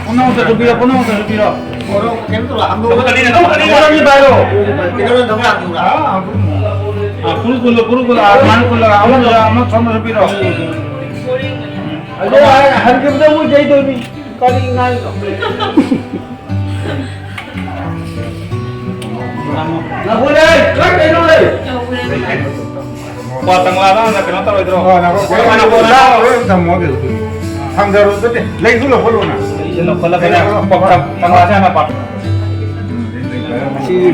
ꯄꯨꯟꯅꯃꯛꯇꯁꯨ ꯄꯤꯔꯣ, ꯄꯨꯟꯅꯃꯛꯇꯁꯨ ꯄꯤꯔꯣ꯫ ꯄꯨꯟꯅꯃꯛꯇ ꯄꯥꯏꯔꯣ꯫ ꯑꯥ, ꯀꯨꯔꯨ ꯀꯨꯜꯂꯣ, ꯀꯨꯔꯨ ꯀꯨꯜꯂꯣ, ꯑꯥ, ꯃꯥꯅ ꯀꯨꯜꯂꯣ, ꯑꯃꯗ, ꯑꯃ ꯁꯣꯝꯗꯁꯨ ꯄꯤꯔꯣ꯫ ꯑꯗꯣ ꯍꯟꯈꯤꯕꯗ ꯑꯃꯨꯛ ꯌꯩꯗꯣꯏꯅꯤ꯫ ꯀꯔꯤ ꯉꯥꯏꯅꯣ? ꯅꯕꯨꯔꯦ, ꯀꯥꯏ ꯀꯩꯅꯣ ꯂꯩ? ꯀ꯭ꯋꯥ ꯇꯪꯂꯥꯗ ꯍꯥꯟꯅ ꯀꯩꯅꯣ ꯇꯧꯔꯣꯏꯗ꯭ꯔꯣ? ꯑꯣ, ꯅꯕꯨꯔꯦ, ꯀꯣꯏꯔꯣ, ꯀꯣꯏꯔꯣ, ꯀꯣꯏꯔꯣ꯫ ꯂꯥꯛꯑꯣ, ꯊꯝꯃꯣ ꯑꯗꯨꯗꯤ꯫ ꯊꯥꯡꯗꯔꯣ ꯑꯗꯨꯗꯤ꯫ ꯂꯩꯗꯨ ꯂꯧꯈꯠꯂꯣꯅ꯫ ꯁꯤ ꯂꯧꯈꯠꯂꯒꯅꯦ, ꯀꯣꯛ ꯇꯪ-, ꯇꯪꯂꯥꯁꯦ ꯍꯥꯟꯅ ꯄꯥ-,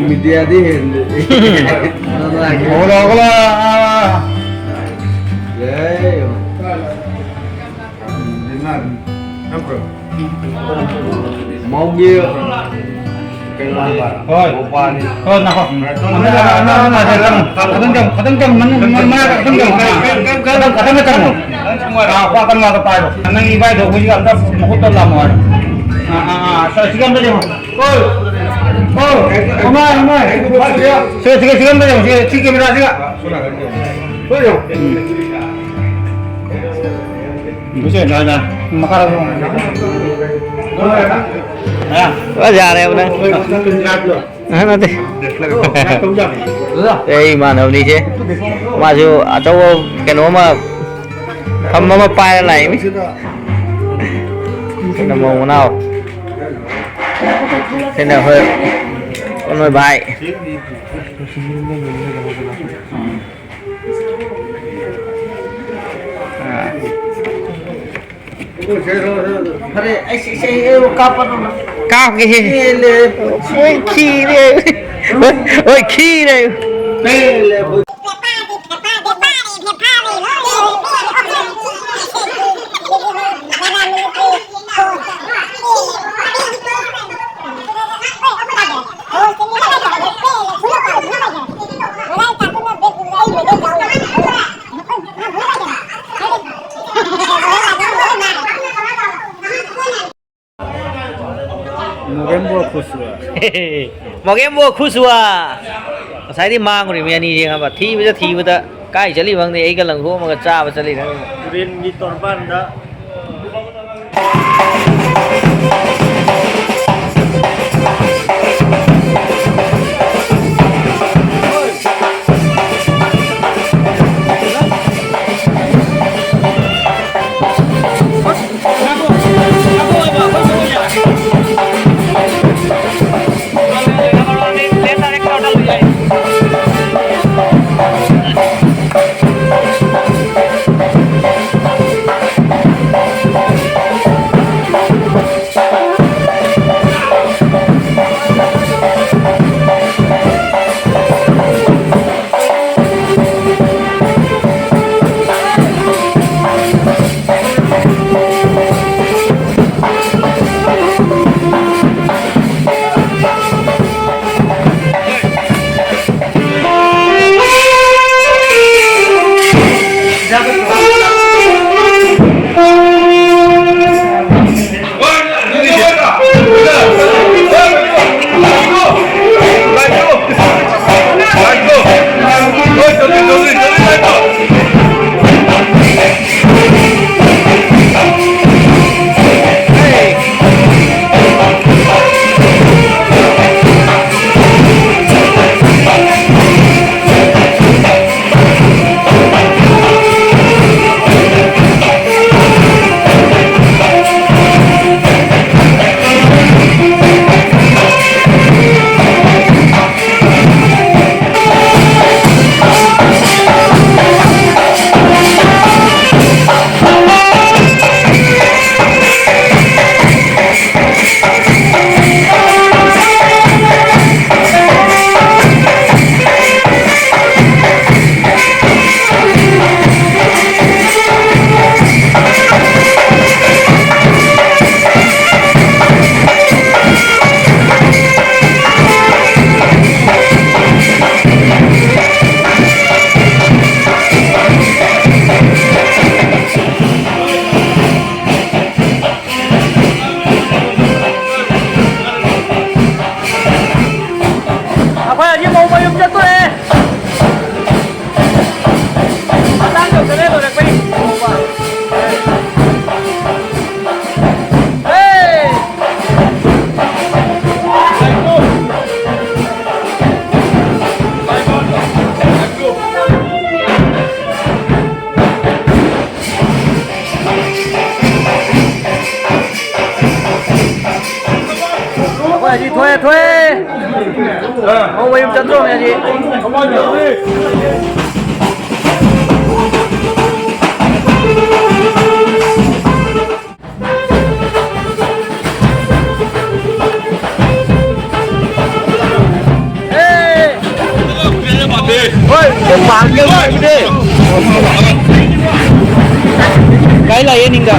ꯃꯤꯗꯤꯌꯥꯗꯤ ꯍꯦꯟꯗꯦ꯫ ꯍꯧꯒꯠꯂꯣ, ꯍꯧꯒꯠꯂꯣ꯫ ꯌꯥꯏ꯫ ꯃꯧꯒꯤ ꯀꯩꯅꯣ ꯍꯥꯏꯕ? ꯍꯣꯏ꯫ ꯃꯧꯄꯥꯅꯤ꯫ ꯍꯣꯏ, ꯉꯥꯏꯈꯣ꯫ ꯈꯇꯪ ꯆꯪꯉꯣ, ꯈꯇꯪ ꯆꯪꯉꯣ, ꯃꯅꯨꯡ, ꯃꯅꯨꯡ, ꯃꯅꯨꯡ ꯈꯇꯪ ꯆꯪꯉꯣ꯫ ꯈꯇꯪ, ꯈꯇꯪ ꯆꯪꯉꯣ꯫ ꯑꯥ, ꯋꯥ ꯀꯟꯅ ꯉꯥꯡꯕ ꯄꯥꯏꯔꯣ꯫ ꯅꯪꯒꯤ ꯏꯕꯥꯏꯗꯣ ꯑꯩꯈꯣꯏꯒꯤ ꯑꯝꯇ ꯃꯈꯨꯠꯇꯣ ꯂꯥꯝꯃꯣ ꯍꯥꯏꯔꯣ꯫ ꯑꯥ, ꯑꯥ, ꯑꯥ, ꯁꯤꯒ ꯑꯝꯇ ꯌꯦꯡꯉꯣ꯫ ꯑꯣ! ꯑꯣ! ꯑꯃ, ꯑꯃ! ꯁꯤꯒ, ꯁꯤꯒ, ꯁꯤꯒ ꯑꯝꯇ ꯌꯦꯡꯉꯣ, ꯁꯤꯒ, ꯁꯤ ꯀꯦꯃꯦꯔꯥꯁꯤꯒ꯫ ꯁꯣꯏ ꯌꯦꯡꯉꯣ꯫ ꯎꯝ꯫ ꯃꯈꯥꯗ ꯌꯦꯡꯉꯣ꯫ ꯑ꯫ ꯐꯖꯔꯦ ꯎꯅ꯫ ꯑ, ꯅꯠꯇꯦ꯫ ꯑꯩ ꯏꯃꯥꯟꯅꯕꯅꯤꯁꯦ꯫ ꯃꯥꯁꯨ ꯑꯆꯧꯕ ꯀꯩꯅꯣꯝꯃ ꯐꯝ ꯑꯃ ꯄꯥꯏꯔ ꯂꯥꯛꯏ꯫ ꯁꯤꯅ ꯃꯧ ꯃꯅꯥꯎ꯫ ꯁꯤꯅ ꯑꯩꯈꯣꯏ ꯀꯣꯟꯃꯣꯏ ꯚꯥꯏ꯫ ꯑꯥ꯫ ꯐꯔꯦ, ꯑꯩ ꯁꯤ, ꯁꯤ, ꯑꯩ ꯀꯥꯞꯄꯅꯣ꯫ ꯀꯥꯞꯀꯦꯍꯦ꯫ ꯄꯦꯜꯂꯦ꯫ ꯑꯣꯏ, ꯈꯤꯔꯦ꯫ ꯑꯣꯏ, ꯈꯤꯔꯦ꯫ ꯄꯦꯜꯂꯦ꯫ ꯃꯣꯒꯦꯝꯕꯣ ꯈꯨꯁꯨꯋꯥ꯫ ꯃꯣꯒꯦꯝꯕꯣ ꯈꯨꯁꯨꯋꯥ꯫ ꯉꯁꯥꯏꯗꯤ ꯃꯥꯡꯉꯨꯔꯤꯃꯤ ꯑꯅꯤꯁꯦ ꯈꯪꯉꯕ? ꯊꯤꯕꯗ ꯊꯤꯕꯗ ꯀꯥꯏ ꯆꯠꯂꯤ ꯈꯪꯗꯦ, ꯑꯩꯒ ꯂꯪꯊꯣꯛꯑꯝꯃꯒ ꯆꯥꯕ ꯆꯠꯂꯤꯔ ꯈꯪꯗꯦ꯫ ꯇꯨꯔꯦꯟꯒꯤ ꯇꯣꯔꯕꯥꯟꯗ꯫ ꯇꯣꯛꯑꯦ꯫ ꯃꯇꯥꯡ ꯌꯧꯁꯜꯂꯦ, ꯂꯣꯏꯔꯛꯄꯩ꯫ ꯍꯦ! ꯑꯩꯈꯣꯏ ꯑꯁꯤ ꯊꯣꯛꯑꯦ, ꯊꯣꯛꯑꯦ꯫ ꯑꯥ꯫ ꯃꯧ ꯃꯌꯨꯝ ꯆꯠꯇ꯭ꯔꯣꯃꯦ ꯑꯁꯤ? ꯍꯣꯏ, ꯄꯥꯔꯛꯀꯤ ꯂꯥꯏꯕꯨꯗꯤ꯫ ꯀꯥꯏ ꯂꯥꯛꯑꯦ ꯅꯤꯡꯗ?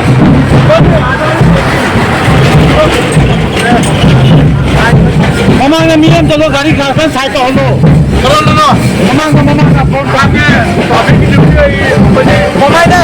ꯃꯃꯥꯡꯗ ꯃꯤ ꯑꯃ ꯆꯠꯂꯣ, ꯒꯥꯔꯤ ꯈꯔ ꯈꯔ ꯁꯥꯏꯠ ꯇꯧꯍꯜꯂꯣ꯫ ꯀꯔꯣꯝꯗꯅꯣ? ꯃꯃꯥꯡꯗ, ꯃꯃꯥꯡꯗ, ꯐꯣꯟ ꯀꯥꯞꯀꯦ꯫ ꯇ꯭ꯔꯥꯐꯤꯛꯀꯤ ꯗ꯭ꯌꯨꯇꯤ ꯑꯩ, ꯑꯩꯈꯣꯏꯗꯤ ꯀꯃꯥꯏꯅ?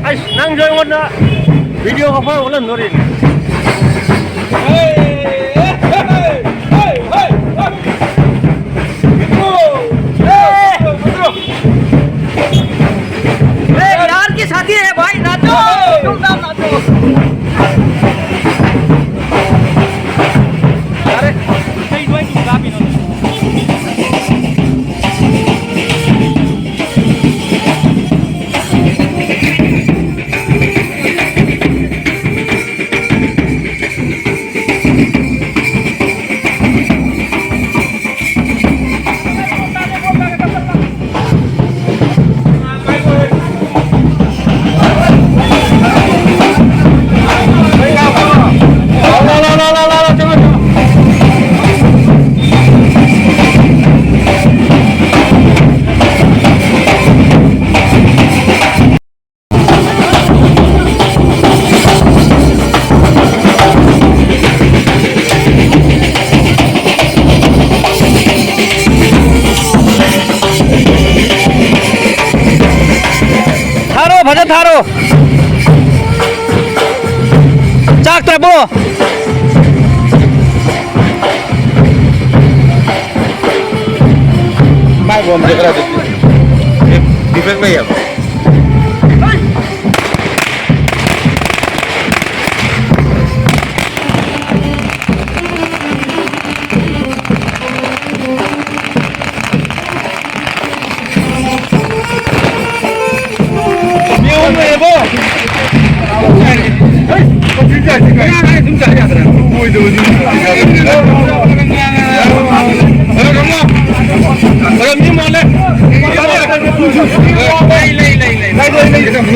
ꯑꯩꯁ, ꯅꯪꯁꯨ ꯑꯩꯉꯣꯟꯗ ꯚꯤꯗꯤꯑꯣ ꯑꯣꯐꯔ ꯑꯣꯜꯍꯟꯗꯣꯔꯤꯅꯦ꯫ ए, यार की शादी है भाई, नाचो, जोरदार नाचो। अरे, कई भाई तुम गा भी ना। ꯐꯖ ꯊꯥꯔꯣ꯫ ꯆꯥꯛꯇ꯭ꯔꯕꯣ? ꯃꯥꯏ ꯕꯣꯝꯁꯦ ꯈꯔꯗꯤ ꯗꯤꯐꯦꯛ ꯂꯩꯌꯦꯕ꯫ ꯃꯤ ꯑꯍꯨꯝ ꯂꯩꯔꯕꯣ? ꯍꯩ, ꯀꯣꯐꯤ ꯆꯥꯁꯤ ꯀꯩꯅꯣ꯫ ꯉꯥ ꯑꯗꯨꯝ ꯆꯥ ꯌꯥꯗ꯭ꯔꯥ? ꯃꯣꯏꯗꯣ ꯍꯧꯖꯤꯛ ꯑꯗꯣ ꯃꯤ ꯃꯣꯜꯂꯦ꯫ ꯂꯩ, ꯂꯩ, ꯂꯩ, ꯂꯩ꯫ ꯂꯩ, ꯂꯩ, ꯂꯩ꯫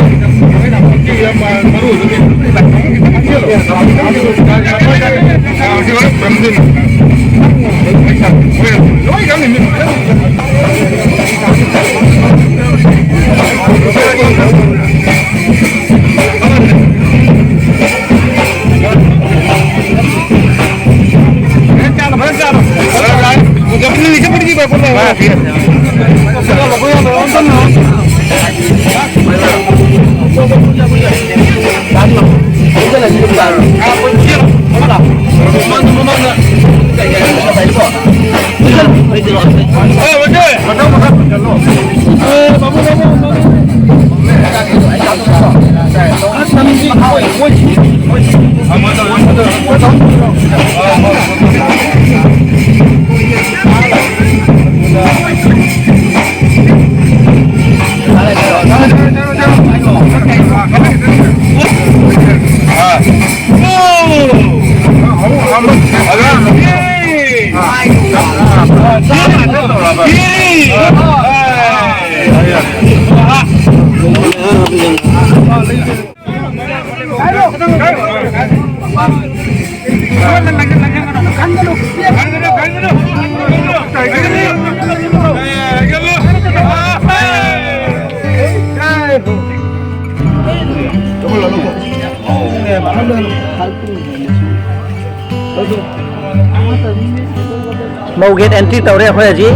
ꯃꯧ ꯒꯦꯠ ꯑꯦꯟꯇ꯭ꯔꯤ ꯇꯧꯔꯦ ꯑꯩꯈꯣꯏ ꯍꯧꯖꯤꯛ꯫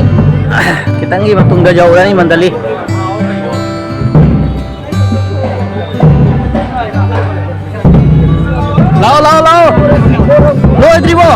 ꯈꯤꯇꯪꯒꯤ ꯃꯇꯨꯡꯗ ꯌꯧꯔꯅꯤ ꯃꯟꯗꯂꯤ꯫ ꯂꯥꯛꯑꯣ, ꯂꯥꯛꯑꯣ꯫ ꯂꯣꯏꯗ꯭ꯔꯤꯕꯣ?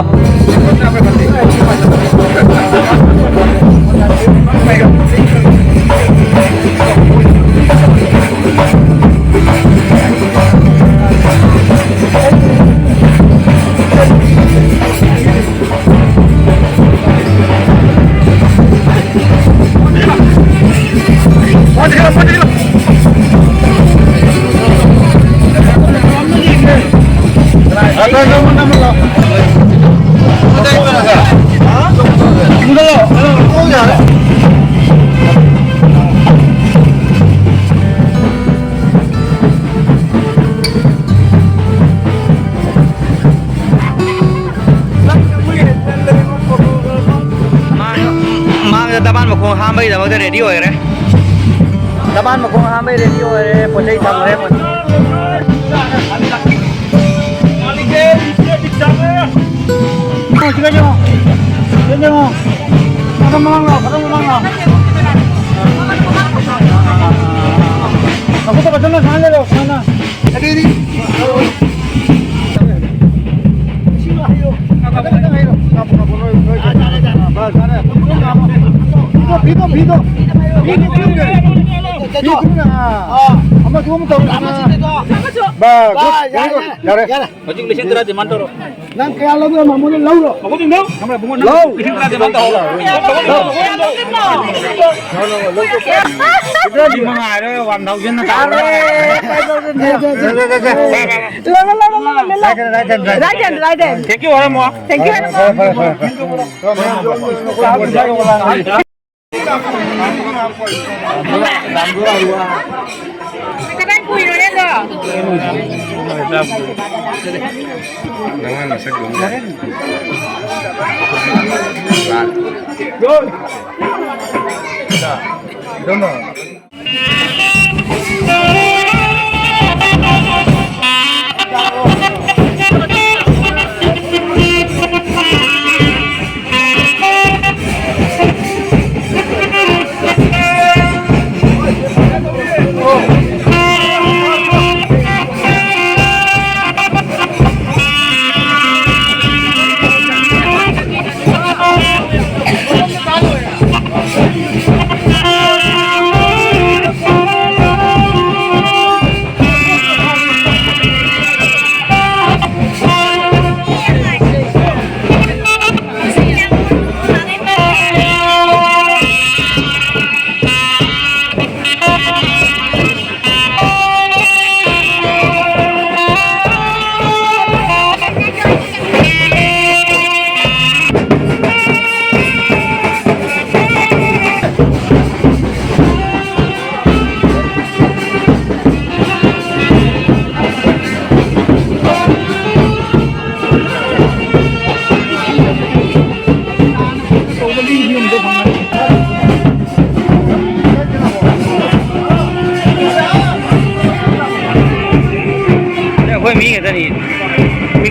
ꯃꯥꯡꯗ ꯇꯕꯥꯟ ꯃꯈꯣꯡ ꯍꯥꯝꯕꯒꯤꯗꯃꯛꯇ ꯔꯦꯗꯤ ꯑꯣꯏꯔꯦ꯫ ꯇꯕꯥꯟ ꯃꯈꯣꯡ ꯍꯥꯝꯕꯩ ꯔꯦꯗꯤ ꯑꯣꯏꯔꯦ꯫ ꯄꯣꯠ ꯆꯩ ꯊꯝꯈ꯭ꯔꯦ꯫ ꯐꯤꯗꯣ, ꯐꯤꯗꯣ꯫ ꯐꯤ, ꯐꯤ, ꯐꯤ꯫ ꯐꯤ, ꯐꯤ꯫ ꯑꯥ꯫ ꯑꯃꯁꯨ ꯑꯃ ꯇꯧꯔꯣ꯫ ꯕꯥꯁ, ꯕꯥꯁ, ꯌꯥꯔꯦ, ꯌꯥꯔꯦ, ꯌꯥꯔꯦ꯫ ꯍꯧꯖꯤꯛ ꯂꯤꯁꯤꯡ ꯇꯔꯥ demand ꯇꯧꯔꯣ꯫ ꯅꯪ ꯀꯌꯥ ꯂꯧꯒꯦ? ꯃꯃꯣꯟꯗ ꯂꯧꯔꯣ꯫ ꯃꯒꯨꯟꯗꯣ? ꯂꯧ꯫ ꯂꯤꯁꯤꯡ ꯇꯔꯥ demand ꯇꯧꯍꯧꯔꯣ꯫ ꯁꯤꯗꯗꯤ ꯃꯉꯥꯏꯔꯦ, one thousand ꯅ ꯇꯥꯔꯦ꯫ ꯂꯧꯔꯣ, ꯂꯧꯔꯣ, ꯂꯧꯔꯣ, ꯂꯧꯔꯣ꯫ Right hand, right hand, right hand꯫ Thank you ꯍꯥꯏꯔꯝꯃꯣ꯫ Thank you ꯍꯥꯏꯔꯝꯃꯣ꯫ ꯐꯔꯦ, ꯐꯔꯦ, ꯐꯔꯦ, ꯐꯔꯦ꯫ ꯀꯗꯥꯏ ꯄꯨꯏꯅꯣꯅꯦ ꯑꯗꯣ?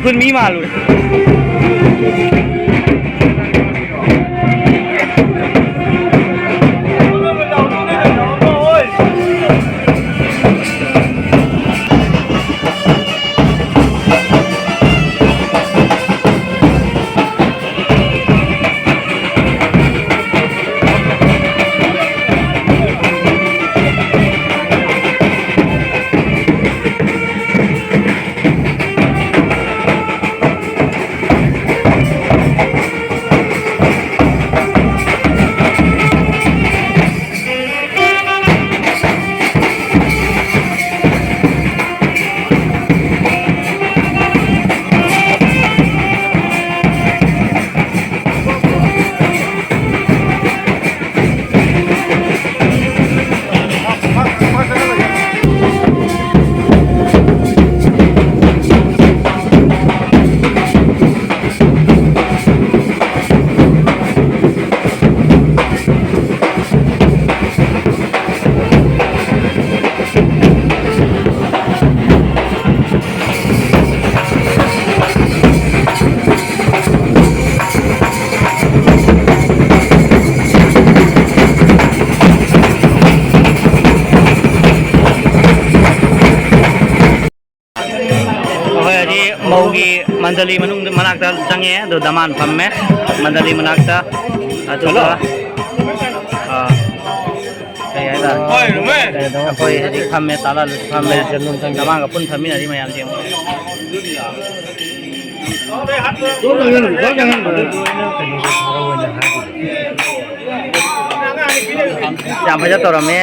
ꯈꯨꯟ ꯃꯤ ꯃꯥꯜꯂꯨꯔꯦ꯫ ꯑꯩꯈꯣꯏ ꯍꯧꯖꯤꯛ ꯃꯧꯒꯤ ꯃꯟꯗꯂꯤ ꯃꯅꯨꯡꯗ, ꯃꯅꯥꯛꯇ ꯆꯪꯉꯦ, ꯑꯗꯨ ꯗꯃꯥꯟ ꯐꯝꯃꯦ ꯃꯟꯗꯂꯤ ꯃꯅꯥꯛꯇ꯫ ꯑꯗꯨꯒ, ꯑꯥ, ꯀꯩ ꯍꯥꯏꯇꯥꯔꯦ? ꯑꯩꯈꯣꯏ ꯍꯧꯖꯤꯛ ꯐꯝꯃꯦ, ꯇꯥꯂꯥꯜꯁꯨ ꯐꯝꯃꯦ, ꯗꯃꯥꯟꯒ ꯄꯨꯟ ꯐꯝꯃꯤꯟꯅꯔꯤ ꯃꯌꯥꯝꯁꯦ ꯌꯦꯡꯉꯣ꯫ ꯌꯥꯝ ꯐꯖ ꯇꯧꯔꯝꯃꯦ꯫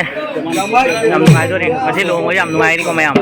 ꯌꯥꯝ ꯅꯨꯡꯉꯥꯏꯗꯣꯔꯤ꯫ ꯉꯁꯤ ꯂꯨꯍꯣꯡꯕ ꯌꯥꯝ ꯅꯨꯡꯉꯥꯏꯅꯤꯀꯣ ꯃꯌꯥꯝ꯫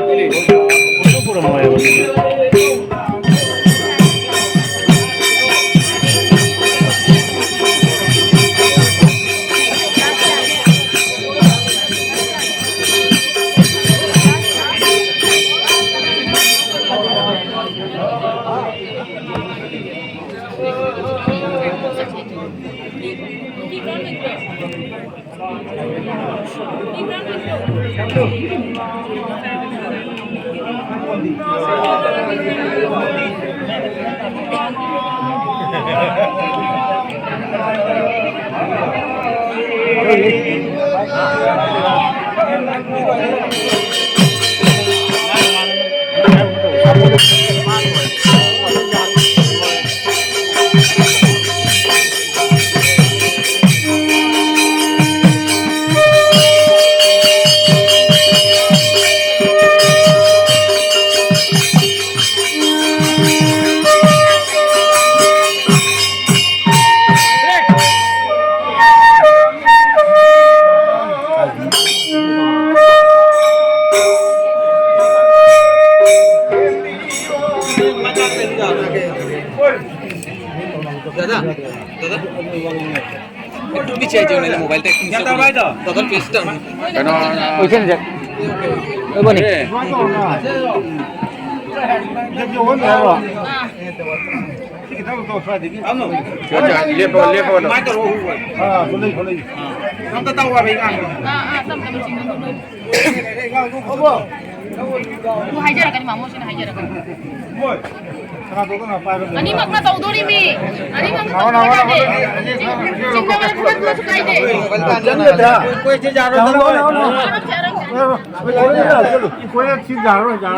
ꯄꯤꯛꯆꯔ ꯆꯦ ꯃꯣꯕꯥꯏꯜ ꯇꯦꯛ ꯇꯧꯔꯣ꯫ ꯀꯩꯅꯣ, ꯀꯣꯏꯁꯟꯁꯦ꯫ ꯑꯣꯏꯕꯅꯤ꯫ ꯑꯦ꯫ ꯂꯦꯞꯄꯣ, ꯂꯦꯞꯄꯣ ꯑꯗꯨꯝ꯫ ꯑꯥ, ꯑꯥ, ꯇꯞ ꯇꯞꯅ ꯆꯤꯡꯉꯣ꯫ ꯑꯗꯨ ꯍꯥꯏꯖꯔꯛꯀꯅꯤ, ꯃꯥꯃꯣꯁꯤꯅ ꯍꯥꯏꯖꯔꯛꯀꯅꯤ꯫ ꯑꯅꯤꯃꯛꯅ ꯇꯧꯗꯣꯔꯤꯃꯤ꯫ ꯑꯅꯤꯃꯛꯅ ꯇꯧꯗꯣꯔꯤ ꯌꯥꯗꯦ꯫ ꯆꯤꯡꯅꯕꯗ ꯐꯨꯒꯠꯄꯁꯨ ꯀꯥꯏꯗꯦ꯫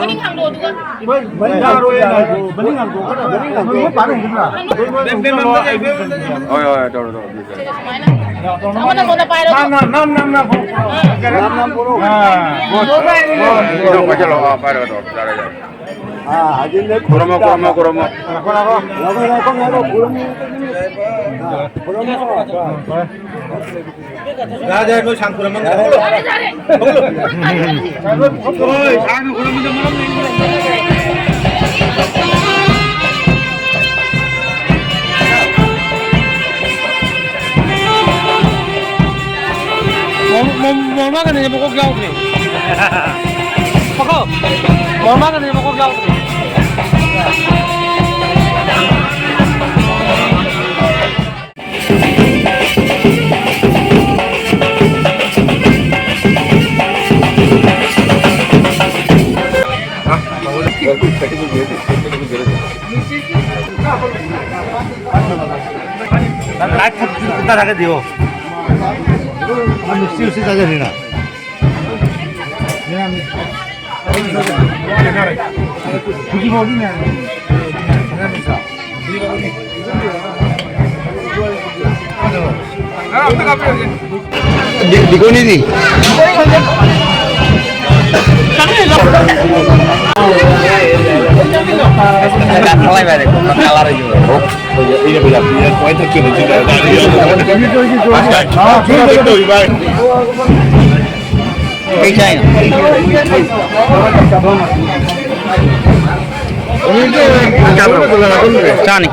ꯃꯅꯤꯡ ꯍꯥꯡꯗꯣꯛꯑꯣ ꯑꯗꯨꯒ꯫ ꯃꯅꯤꯡ ꯍꯥꯡꯗꯣꯛꯑꯣ꯫ ꯃꯅꯤꯡ ꯍꯥꯡꯗꯣꯛꯑꯣ꯫ ꯃꯅꯤꯡ ꯍꯥꯡꯗꯣꯛꯑꯣ꯫ ꯃꯅꯤꯡ ꯍꯥꯡꯗꯣꯛꯑꯣ꯫ ꯍꯣꯏ, ꯍꯣꯏ, ꯇꯧꯔꯣ, ꯇꯧꯔꯣ꯫ ꯁꯨꯃꯥꯏꯅ꯫ ꯑꯃꯅ ꯀꯣꯟꯅ ꯄꯥꯏꯔꯣ꯫ ꯅꯝ, ꯅꯝ, ꯅꯝ, ꯅꯝ꯫ ꯅꯝ, ꯅꯝ, ꯄꯨꯔꯛꯎ꯫ ꯑꯥ꯫ ꯏꯗꯣ ꯄꯥꯏꯁꯤꯜꯂꯣ꯫ ꯑꯥ, ꯄꯥꯏꯔꯣ, ꯑꯗꯣ꯫ ꯌꯥꯔꯦ, ꯌꯥꯔꯦ꯫ ꯑꯥ, ꯍꯧꯖꯤꯛꯅꯦ ꯈꯨꯔꯨꯝꯃꯣ, ꯈꯨꯔꯨꯝꯃꯣ, ꯈꯨꯔꯨꯝꯃꯣ꯫ ꯉꯥꯏꯈꯣ, ꯉꯥꯏꯈꯣ꯫ ꯉꯥꯏꯈꯣ, ꯉꯥꯏꯈꯣ, ꯈꯨꯔꯨꯝꯃꯣ꯫ ꯑꯥ, ꯈꯨꯔꯨꯝꯃꯣ꯫ ꯌꯥꯔꯦ, ꯌꯥꯔꯦ, ꯅꯣꯏ ꯁꯥꯡꯅ ꯈꯨꯔꯨꯝꯃꯣ꯫ ꯍꯣꯏ, ꯁꯥꯡꯅ ꯈꯨꯔꯨꯝꯃꯤꯗꯣ ꯃꯔꯝ ꯂꯩꯕ꯭ꯔꯣ? ꯃꯣ-, ꯃꯣ-, ꯃꯣꯔꯃꯥꯒꯅꯦ ꯃꯀꯣꯛ ꯌꯥꯎꯗ꯭ꯔꯦ꯫ ꯃꯀꯣꯛ, ꯃꯣꯔꯃꯥꯒꯅꯦ ꯃꯀꯣꯛ ꯌꯥꯎꯗ꯭ꯔꯦ꯫ ꯆꯥ ꯊꯥꯒꯠꯇꯦꯕꯣ꯫ ꯃꯤꯁꯇꯤ ꯎꯁꯇꯤ ꯆꯥꯖꯅꯤꯅ꯫ ꯍꯧꯖꯤꯛꯐꯥꯎꯗꯤ ꯃꯌꯥꯝ ꯗꯤ-, ꯗꯤꯀꯣꯅꯤꯗꯤ? ꯀꯩ ꯆꯥꯏꯅꯣ? ꯆꯥꯅꯤ꯫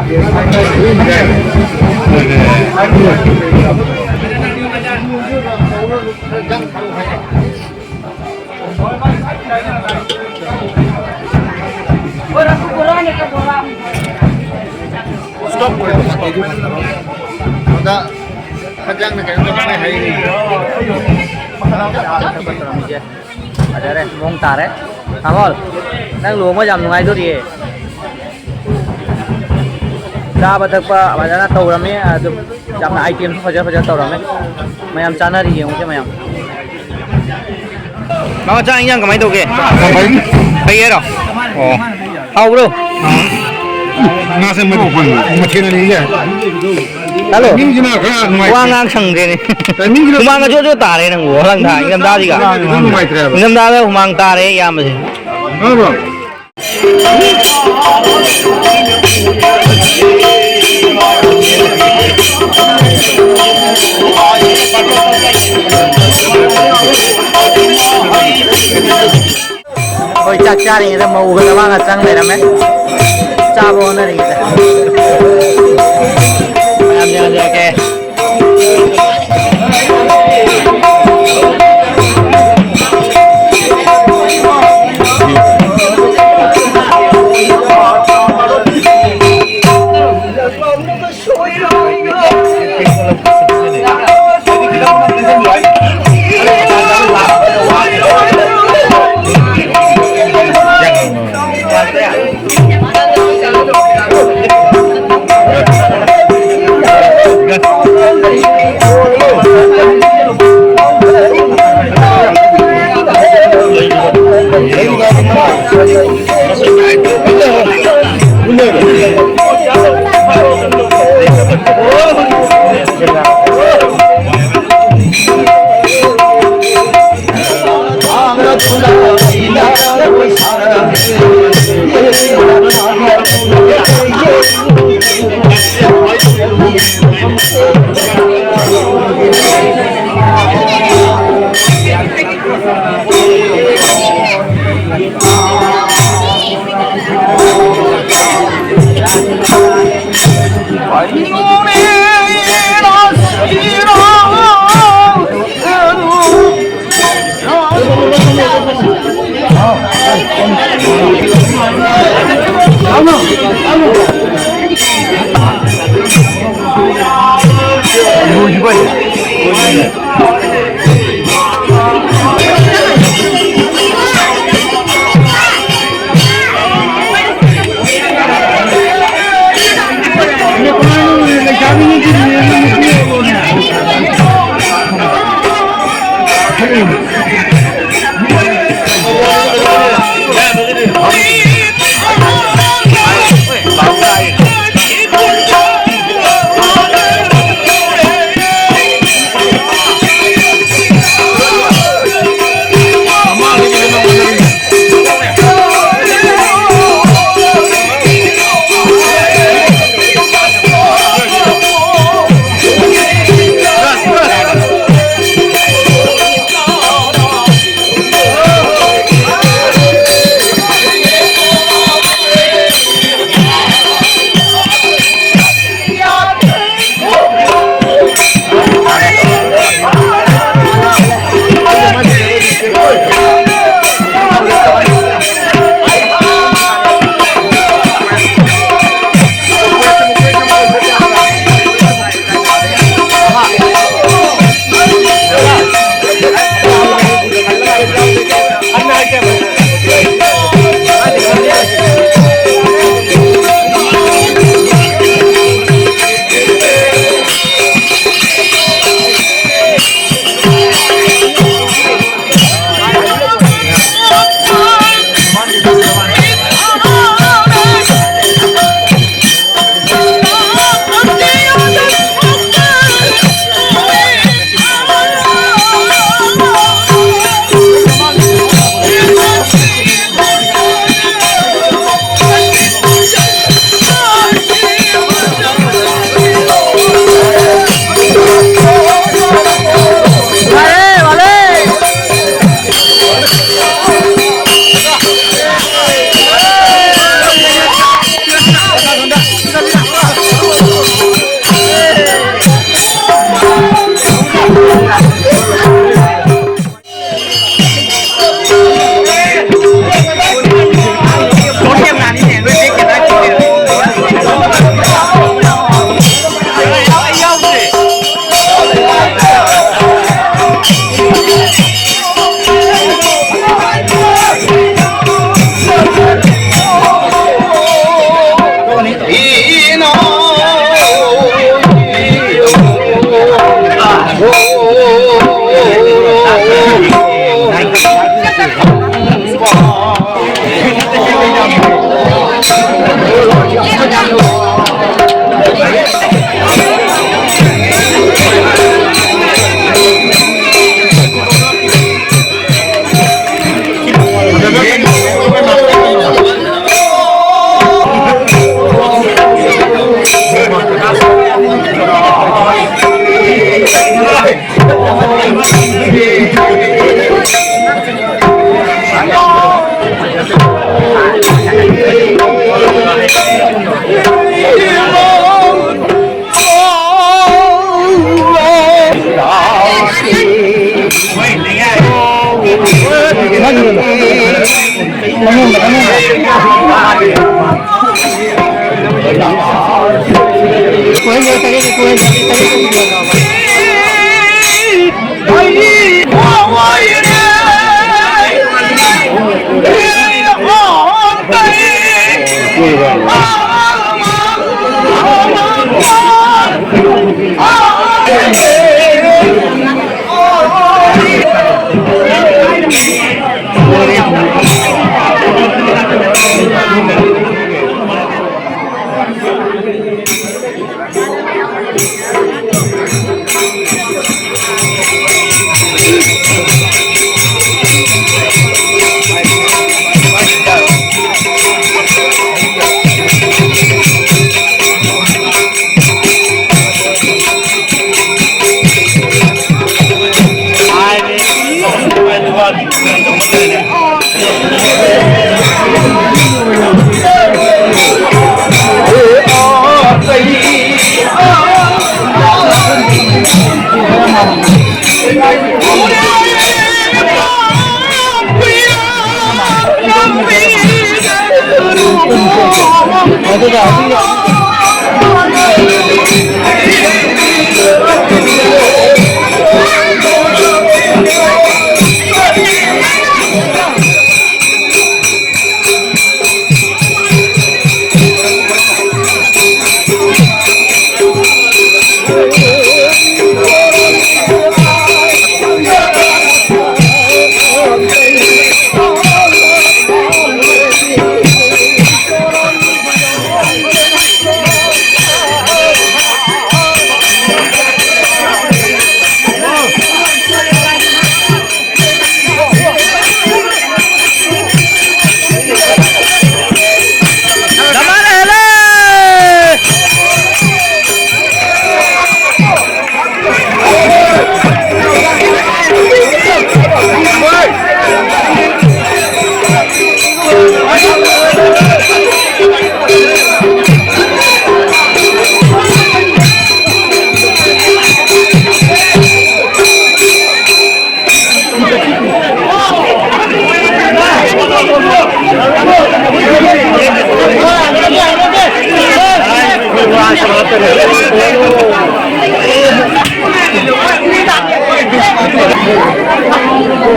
ꯐꯖꯔꯦ, ꯃꯑꯣꯡ ꯇꯥꯔꯦ꯫ ꯇꯥꯃꯣ, ꯅꯪ ꯂꯨꯍꯣꯡꯕ ꯌꯥꯝ ꯅꯨꯡꯉꯥꯏꯗꯣꯔꯤꯌꯦ꯫ ꯆꯥꯕ ꯊꯛꯄ ꯐꯖꯅ ꯇꯧꯔꯝꯃꯤ, ꯑꯗꯨ ꯌꯥꯝꯅ ꯏꯇꯦꯝꯁꯨ ꯐꯖ ꯐꯖ ꯇꯧꯔꯝꯃꯤ꯫ ꯃꯌꯥꯝ ꯆꯥꯅꯔꯤ, ꯌꯦꯡꯉꯨꯁꯦ ꯃꯌꯥꯝ꯫ ꯃꯥꯃ, ꯆꯥꯛ ꯏꯟꯖꯥꯡ ꯀꯃꯥꯏꯅ ꯇꯧꯒꯦ? ꯌꯥꯝ ꯐꯩ꯫ ꯐꯩ ꯍꯥꯏꯔꯣ? ꯑꯣ꯫ ꯍꯥꯎꯕ꯭ꯔꯣ? ꯉꯥꯁꯦ ꯃ-, ꯃꯊꯦꯜ ꯑꯅꯤꯁꯦ꯫ ꯍꯜꯂꯣ꯫ ꯃꯤꯁꯤꯅ ꯈꯔ ꯅꯨꯡꯉꯥꯏꯇꯦ꯫ ꯋꯥ ꯉꯥꯡ ꯁꯪꯗ꯭ꯔꯦꯅꯦ꯫ ꯑꯦ, ꯃꯤꯁꯤꯅ ꯍꯨꯃꯥꯡꯒ ꯖꯣ ꯖꯣ ꯇꯥꯔꯦ ꯅꯪꯕꯨ, ꯋꯥꯍꯪ ꯊꯥ, ꯏꯪꯊꯝꯊꯥꯁꯤꯒ꯫ ꯈꯔ ꯅꯨꯡꯉꯥꯏꯇ꯭ꯔꯦꯕ꯫ ꯏꯪꯊꯝꯊꯥꯗ ꯍꯨꯃꯥꯡ ꯇꯥꯔꯦ, ꯏꯌꯥꯝꯕꯁꯦ꯫ ꯈꯪꯉꯕ꯭ꯔꯣ? ꯑꯩꯈꯣꯏ ꯆꯥꯛ ꯆꯥꯔꯤꯉꯩꯗ ꯃꯧꯒ ꯅꯋꯥꯒ ꯆꯪ ꯂꯩꯔꯝꯃꯦ꯫ ꯆꯥꯕ ꯍꯣꯠꯅꯔꯤꯉꯩꯗ꯫ ꯃꯌꯥꯝ ꯌꯦꯡꯍꯟꯖꯔꯛꯀꯦ꯫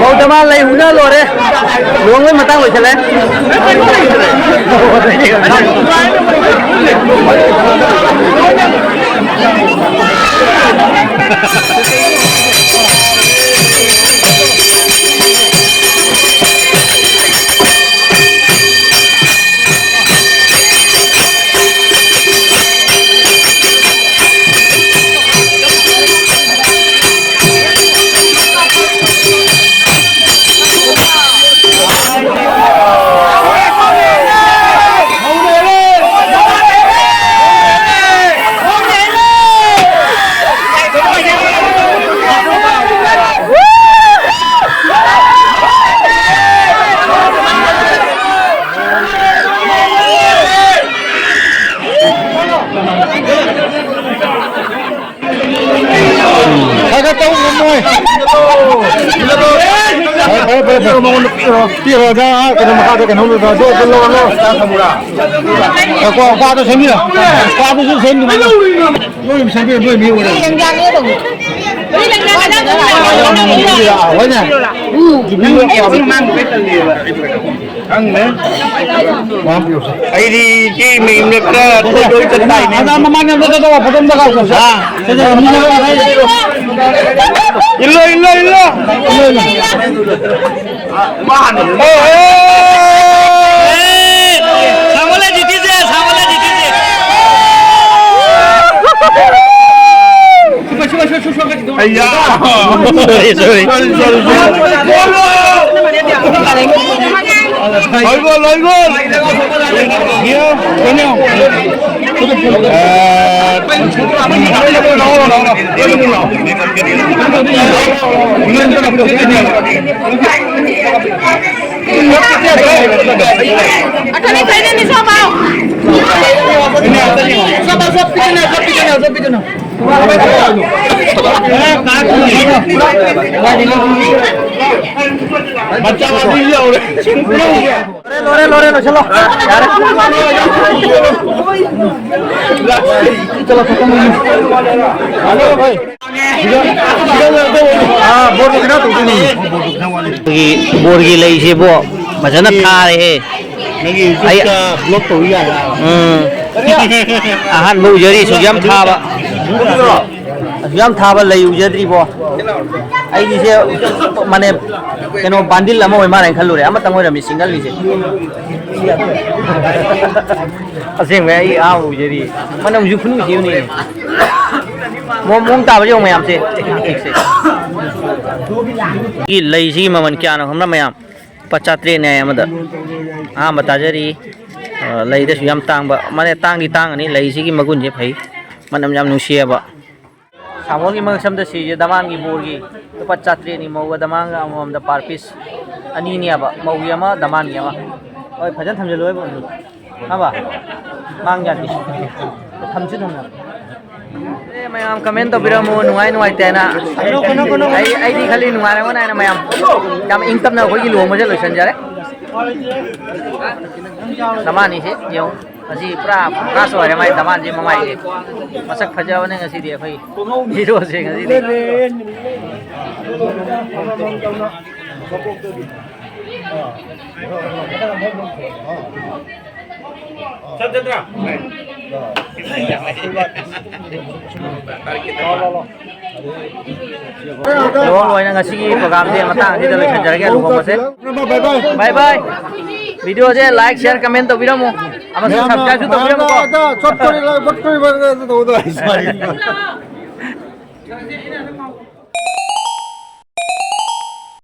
ꯃꯧꯗ ꯃꯥ ꯂꯩ ꯍꯨꯅ ꯂꯣꯏꯔꯦ꯫ ꯂꯨꯍꯣꯡꯕꯩ ꯃꯇꯥꯡ ꯂꯣꯏꯁꯤꯜꯂꯦ꯫ ꯈꯔ ꯈꯔ ꯇꯧ ꯉꯝꯃꯣꯏ꯫ ꯐꯔꯦ, ꯐꯔꯦ, ꯐꯔꯦ, ꯐꯔꯦ꯫ ꯄꯤꯔꯣ, ꯄꯤꯔꯣ, ꯄꯤꯔꯣ꯫ ꯑꯗ, ꯑꯥ, ꯀꯩꯅꯣ ꯃꯈꯥꯗ ꯀꯩꯅꯣꯝ ꯂꯩꯕ꯭ꯔꯥ? ꯑꯗꯨ, ꯑꯗꯨ ꯂꯧꯔꯣ, ꯂꯧꯔꯣ꯫ ꯑꯦ, ꯀ꯭ꯋꯥ-, ꯀ꯭ꯋꯥꯗꯣ ꯁꯦꯝꯕꯤꯔꯣ꯫ ꯀ꯭ꯋꯥꯗꯨꯁꯨ ꯁꯦꯝꯕꯤꯔꯣ꯫ ꯂꯣꯏ ꯁꯦꯝꯕꯤꯔꯣ, ꯂꯣꯏ ꯃꯤ ꯑꯣꯏꯔꯦ꯫ ꯍꯣꯏꯅꯦ꯫ ꯈꯪꯗꯦ꯫ ꯑꯩꯗꯤ ꯏꯆꯦ ꯃꯌꯨꯝꯗ ꯈꯔ ꯀꯣꯏ ꯀꯣꯏ ꯆꯠꯇꯥꯏꯅꯦ꯫ ꯑꯗ ꯃꯃꯥꯡꯗ ꯑꯝꯇ ꯆꯠꯂꯣ, ꯐꯣꯇꯣ ꯑꯝꯇ ꯀꯥꯞꯁꯦ꯫ ꯍꯥ? ꯁꯤꯗ ꯃꯤ ꯈꯔ ꯏꯜꯂꯣ, ꯏꯜꯂꯣ, ꯏꯜꯂꯣ꯫ ꯏꯜꯂꯣ, ꯏꯜꯂꯣ꯫ ꯁꯥꯡꯒꯣꯜ ꯂꯩꯗꯤ ꯇꯤꯁꯦ, ꯁꯥꯡꯒꯣꯜ ꯂꯩꯗꯤ ꯇꯤꯁꯦ꯫ ꯑꯩꯌꯥ! Sorry, sorry. Sorry, sorry, sorry. ꯂꯣꯏꯒꯣꯜ, ꯂꯣꯏꯒꯣꯜ! ꯑꯥ, ꯑꯗꯨꯅꯤ ꯐꯩꯅꯦ, ꯃꯤꯁꯣ ꯄꯥꯎ꯫ ꯂꯣꯏꯔꯦ, ꯂꯣꯏꯔꯦ, ꯂꯣꯏꯁꯤꯜꯂꯣ꯫ ꯌꯥꯔꯦ꯫ ꯍꯜꯂꯣ ꯚꯥꯏ꯫ ꯁꯤꯗ, ꯁꯤꯗ ꯂꯩꯔꯝꯗꯧꯕꯅꯤ꯫ ꯑꯥ, ꯕꯣꯔꯗꯨ ꯈꯤꯇꯪ ꯇꯧꯗꯣꯏꯅꯤ꯫ ꯑꯩꯈꯣꯏꯒꯤ ꯕꯣꯔꯒꯤ ꯂꯩꯁꯤꯕꯨ ꯐꯖꯅ ꯊꯥꯔꯦꯍꯦ꯫ ꯅꯪꯒꯤ ꯑꯩ ꯌꯨꯇ꯭ꯌꯨꯕꯇ ꯕ꯭ꯂꯣꯛ ꯇꯧ ꯌꯥꯔꯦ꯫ ꯎꯝ꯫ ꯑꯍꯥꯟꯕ ꯎꯖꯔꯤ ꯁꯨꯛꯌꯥꯝ ꯊꯥꯕ꯫ ꯑꯁꯨꯛ ꯌꯥꯝ ꯊꯥꯕ ꯂꯩ ꯎꯖꯗ꯭ꯔꯤꯕꯣ꯫ ꯑꯩꯒꯤꯁꯦ ꯃꯥꯅꯦ, ꯀꯩꯅꯣ, ꯕꯥꯟꯗꯤꯜ ꯑꯃ ꯑꯣꯏ ꯃꯥꯜꯂꯦꯅ ꯈꯜꯂꯨꯔꯦ, ꯑꯃꯇꯪ ꯑꯣꯏꯔꯝꯃꯤ, ꯁꯤꯡꯒꯜꯅꯤꯁꯦ꯫ ꯑꯁꯦꯡꯕꯩ ꯑꯩ ꯑꯍꯥꯟꯕ ꯎꯖꯔꯤ꯫ ꯃꯅꯝꯁꯨ ꯈꯨꯅꯨꯡꯁꯤ ꯑꯃꯅꯤ꯫ ꯃꯑꯣꯡ, ꯃꯑꯣꯡ ꯇꯥꯕ ꯌꯦꯡꯉꯨ ꯃꯌꯥꯝꯁꯦ꯫ ꯁꯤ ꯂꯩꯁꯤꯒꯤ ꯃꯃꯜ ꯀꯌꯥꯅꯣ ꯈꯪꯕ꯭ꯔꯥ ꯃꯌꯥꯝ? ꯂꯨꯄꯥ ꯆꯥꯇ꯭ꯔꯦꯠꯅꯦ ꯍꯥꯏ ꯑꯃꯗ꯫ ꯑꯍꯥꯟꯕ ꯇꯥꯖꯔꯤ꯫ ꯑ, ꯂꯩꯗꯁꯨ ꯌꯥꯝ ꯇꯥꯡꯕ꯫ ꯃꯥꯅꯦ, ꯇꯥꯡꯗꯤ ꯇꯥꯡꯉꯅꯤ꯫ ꯂꯩꯁꯤꯒꯤ ꯃꯒꯨꯟꯁꯦ ꯐꯩ꯫ ꯃꯅꯝ ꯌꯥꯝ ꯅꯨꯡꯁꯤꯑꯕ꯫ ꯁꯥꯃꯣꯜꯒꯤ ꯃꯉꯛꯁꯝꯗ ꯁꯤꯔꯤꯁꯦ ꯗꯃꯥꯟꯒꯤ ꯕꯣꯔꯒꯤ ꯂꯨꯄꯥ ꯆꯥꯇ꯭ꯔꯦꯠꯅꯤ, ꯃꯧꯒ ꯗꯃꯥꯟꯒ ꯑꯃꯃꯝꯗ per piece ꯑꯅꯤꯅꯦꯕ, ꯃꯧꯒꯤ ꯑꯃ, ꯗꯃꯥꯟꯒꯤ ꯑꯃ꯫ ꯍꯣꯏ, ꯐꯖꯅ ꯊꯝꯖꯜꯂꯨ ꯍꯥꯏꯕ ꯑꯗꯨ꯫ ꯍꯥꯕ? ꯃꯥꯡ ꯌꯥꯗꯦ꯫ ꯊꯝꯁꯨ ꯊꯝꯅꯕ꯫ ꯑꯦ, ꯃꯌꯥꯝ comment ꯇꯧꯕꯤꯔꯝꯃꯨ, ꯅꯨꯡꯉꯥꯏ ꯅꯨꯡꯉꯥꯏꯇꯦ ꯍꯥꯏꯅ꯫ ꯑꯩ, ꯑꯩꯗꯤ ꯈꯜꯂꯤ ꯅꯨꯡꯉꯥꯏꯔꯝꯒꯅꯤ ꯍꯥꯏꯅ ꯃꯌꯥꯝ꯫ ꯌꯥꯝ ꯏꯪ ꯇꯞꯅ ꯑꯩꯈꯣꯏꯒꯤ ꯂꯨꯍꯣꯡꯕꯁꯦ ꯂꯣꯏꯁꯤꯟꯖꯔꯦ꯫ ꯗꯃꯥꯟꯅꯤꯁꯤ ꯌꯦꯡꯉꯨ꯫ ꯉꯁꯤ ꯄꯨꯔꯥ focus ꯑꯣꯏꯔꯦ ꯃꯥꯏ ꯗꯃꯥꯟꯁꯤ ꯃꯃꯥꯏꯁꯦ꯫ ꯃꯁꯛ ꯐꯖꯕꯅꯦ ꯉꯁꯤꯗꯤ ꯑꯩꯈꯣꯏ heroꯁꯦ ꯉꯁꯤꯗꯤ꯫ ꯂꯣꯏꯅ ꯉꯁꯤꯒꯤ programꯁꯦ ꯃꯇꯥꯡ ꯑꯁꯤꯗ ꯂꯣꯏꯁꯤꯟꯖꯔꯒꯦ, ꯂꯨꯍꯣꯡꯕꯁꯦ꯫ Bye bye꯫ Videoꯁꯦ like, share, comment ꯇꯧꯕꯤꯔꯝꯃꯨ꯫ ꯑꯃꯁꯨꯡ subscribeꯁꯨ ꯇꯧꯕꯤꯔꯝꯃꯨꯀꯣ꯫ ꯆꯠꯇꯣꯔꯤ, ꯆꯠꯇꯣꯔꯤꯕ ꯑꯗꯨ ꯇꯧꯗꯣꯏ꯫